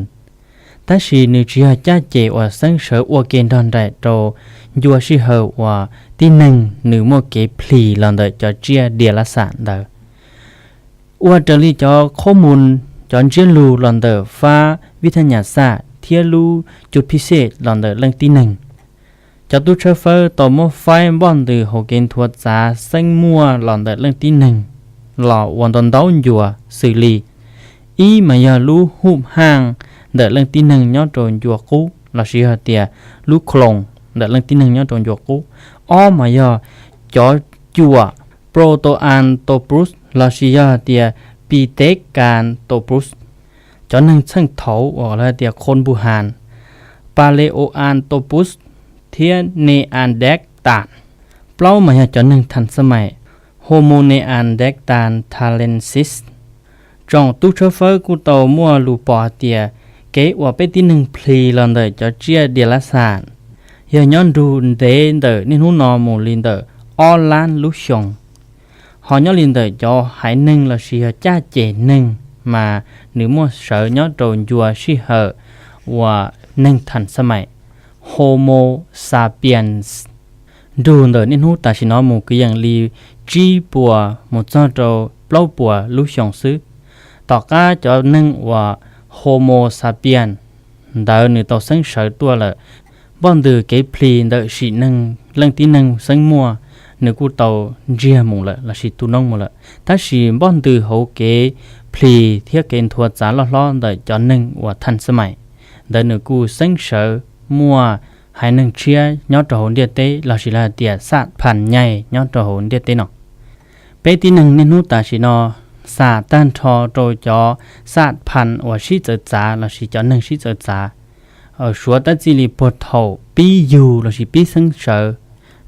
tab sis nws tsis yog caj ces uas xeeb sawv ua ke nrog nraim rau ncua sij hawm uas tib neeg nws muaj kev plhis los ntawm cov tsiaj dias lab xam ntawd. Ua raws li cov qhob mus, cov ntsiab lus los ntawm fab vib thaj nyas xaj thiab lub cus phij xej los ntawm leej tib neeg, cov tub tshawb fawb tau muab faib npoj ntws hauv kev nthuav txav xeeb muaj los ntawm leej tib neeg los ua ntau ntau ncua xws li: ib mas yog lub hub haj ntawm leej tib neeg nyob rau ncua qub lossis yog tias lub clone ntawm leej tib neeg nyob rau ncua qub. Ob mas yog cov cuam protoanthropus lossis yog tias pithecantropus, cov neeg txheej thaud uas lawv tias khon npu has, paleoanthropus thiab neanderthal. Plaub mas yog cov neeg thas xaj maim, homo neanderthalensis. Tsoom tub tshawb fawb kuj tau muaj lus pom hais tias kev uas peb tib neeg plhis los ntawm cov tsiaj dias lab xam yog nyob nrug ntev ntawm niaj hnub no mus li ntawm ob lab lub xyoo. Ho nyob li ntawm cov haiv neeg lossis yog caj ces neeg mas nws muaj sawv nyob rau ncua sij hawm uas neeg thas xaj maim, homo sapiens, nrug ntawm niaj hnub tam sim no mus kwv yees li tsib puas mus txog rau plaub puas lub xyoo xwb. Tom qab cov neeg uas homo sapiens ntawd nws tau xeeb sawv tuaj lawm, npoj ntws kev plhis ntawm sim neej leej tib neeg xeeb muaj nws kuj tau ntsiag mus lawm lossis tu noob mus lawm, tab sis npoj ntws hauv kev plhis thiab kev nthuav txav loj hlob ntawm cov neeg uas thas xaj maim ntawd nws kuj xeeb sawv muaj haiv neeg tshiab nyob rau hauv ntiaj teb lossis lawv hais tias xaj phas nyais nyob rau hauv ntiaj teb no. Peb tib neeg niaj hnub tam sim no xam tag nrho rau cov xaj phas uas sib txawv txav lossis cov neeg sib txawv txav, suav tab txij li puag thaum pib yug lossis pib xeeb sawv,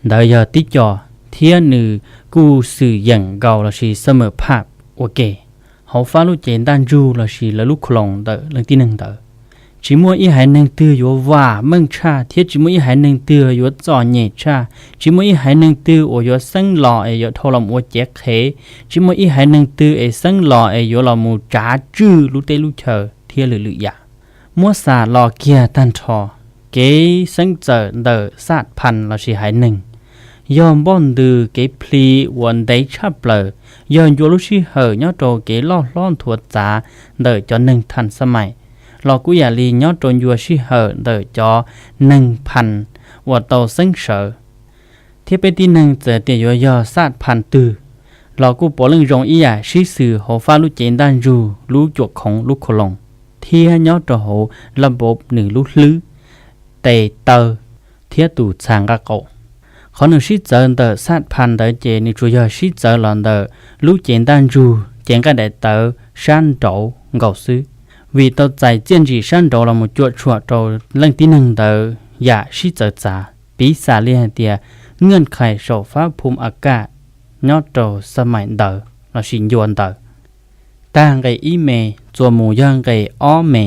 ntawd yog tib co, thiab nws kuj xwm yeem nkaus lossis xab mem phaj ua ke hauv fab lub cev ntaj ntsug lossis lawv lub clone ntawm leej tib neeg ntawd. Tsis muaj ib haiv neeg twg yuav vam meej tshaj thiab tsis muaj ib haiv neeg twg yuav txom nyem tshaj. Tsis muaj ib haiv neeg twg uas yuav xeeb los es yuav dhau los ua cev qhev. Tsis muaj ib haiv neeg twg es xeeb los es yuav los mus tsav tswj lub teb lub chaw thiab lwm lwm yam. Muab xam los kiag tag nrho, kev xeeb txawm ntawm xaj phas lossis haiv neeg yog npoj ntws kev plhis uas ntev tshaj plaws, yog ncua lub sij hawm nyob rau kev loj hlob nthuav txav ntawm cov neeg thas xaj maim, los kuj yam li nyob rau ncua sij hawm ntawm cov neeg phas uas tau xeeb sawv. Thiab peb tib neeg txawm tias yuav yog xaj phas twg los kuj puav leej zoo ib yam sib xws hauv fab lub cev ntaj ntsug lub cuam khoov lub clone, thiab nyob rau hauv laj npov nws lub hlwb, tes taw, thiab tus txha nqaj qaum. Qhov nws sib txawv ntawm xaj phas ntawd ces nws tsuas yog sib txawv los ntawm lub cev ntaj ntsug cev nqaij daim tawv sab nraud nkaus xwb, vim tau txais txiaj ntsim sab nraud los mus cuam tshuam rau leej tib neeg ntawd yam sib txawv txav. Piv xam li hais tias, nyiaj khais saum fab phum a kaj nyob rau xaj maim ntawd lossis ncua ntawd, tag nqe ib me, txuas mus yog nqe ob me,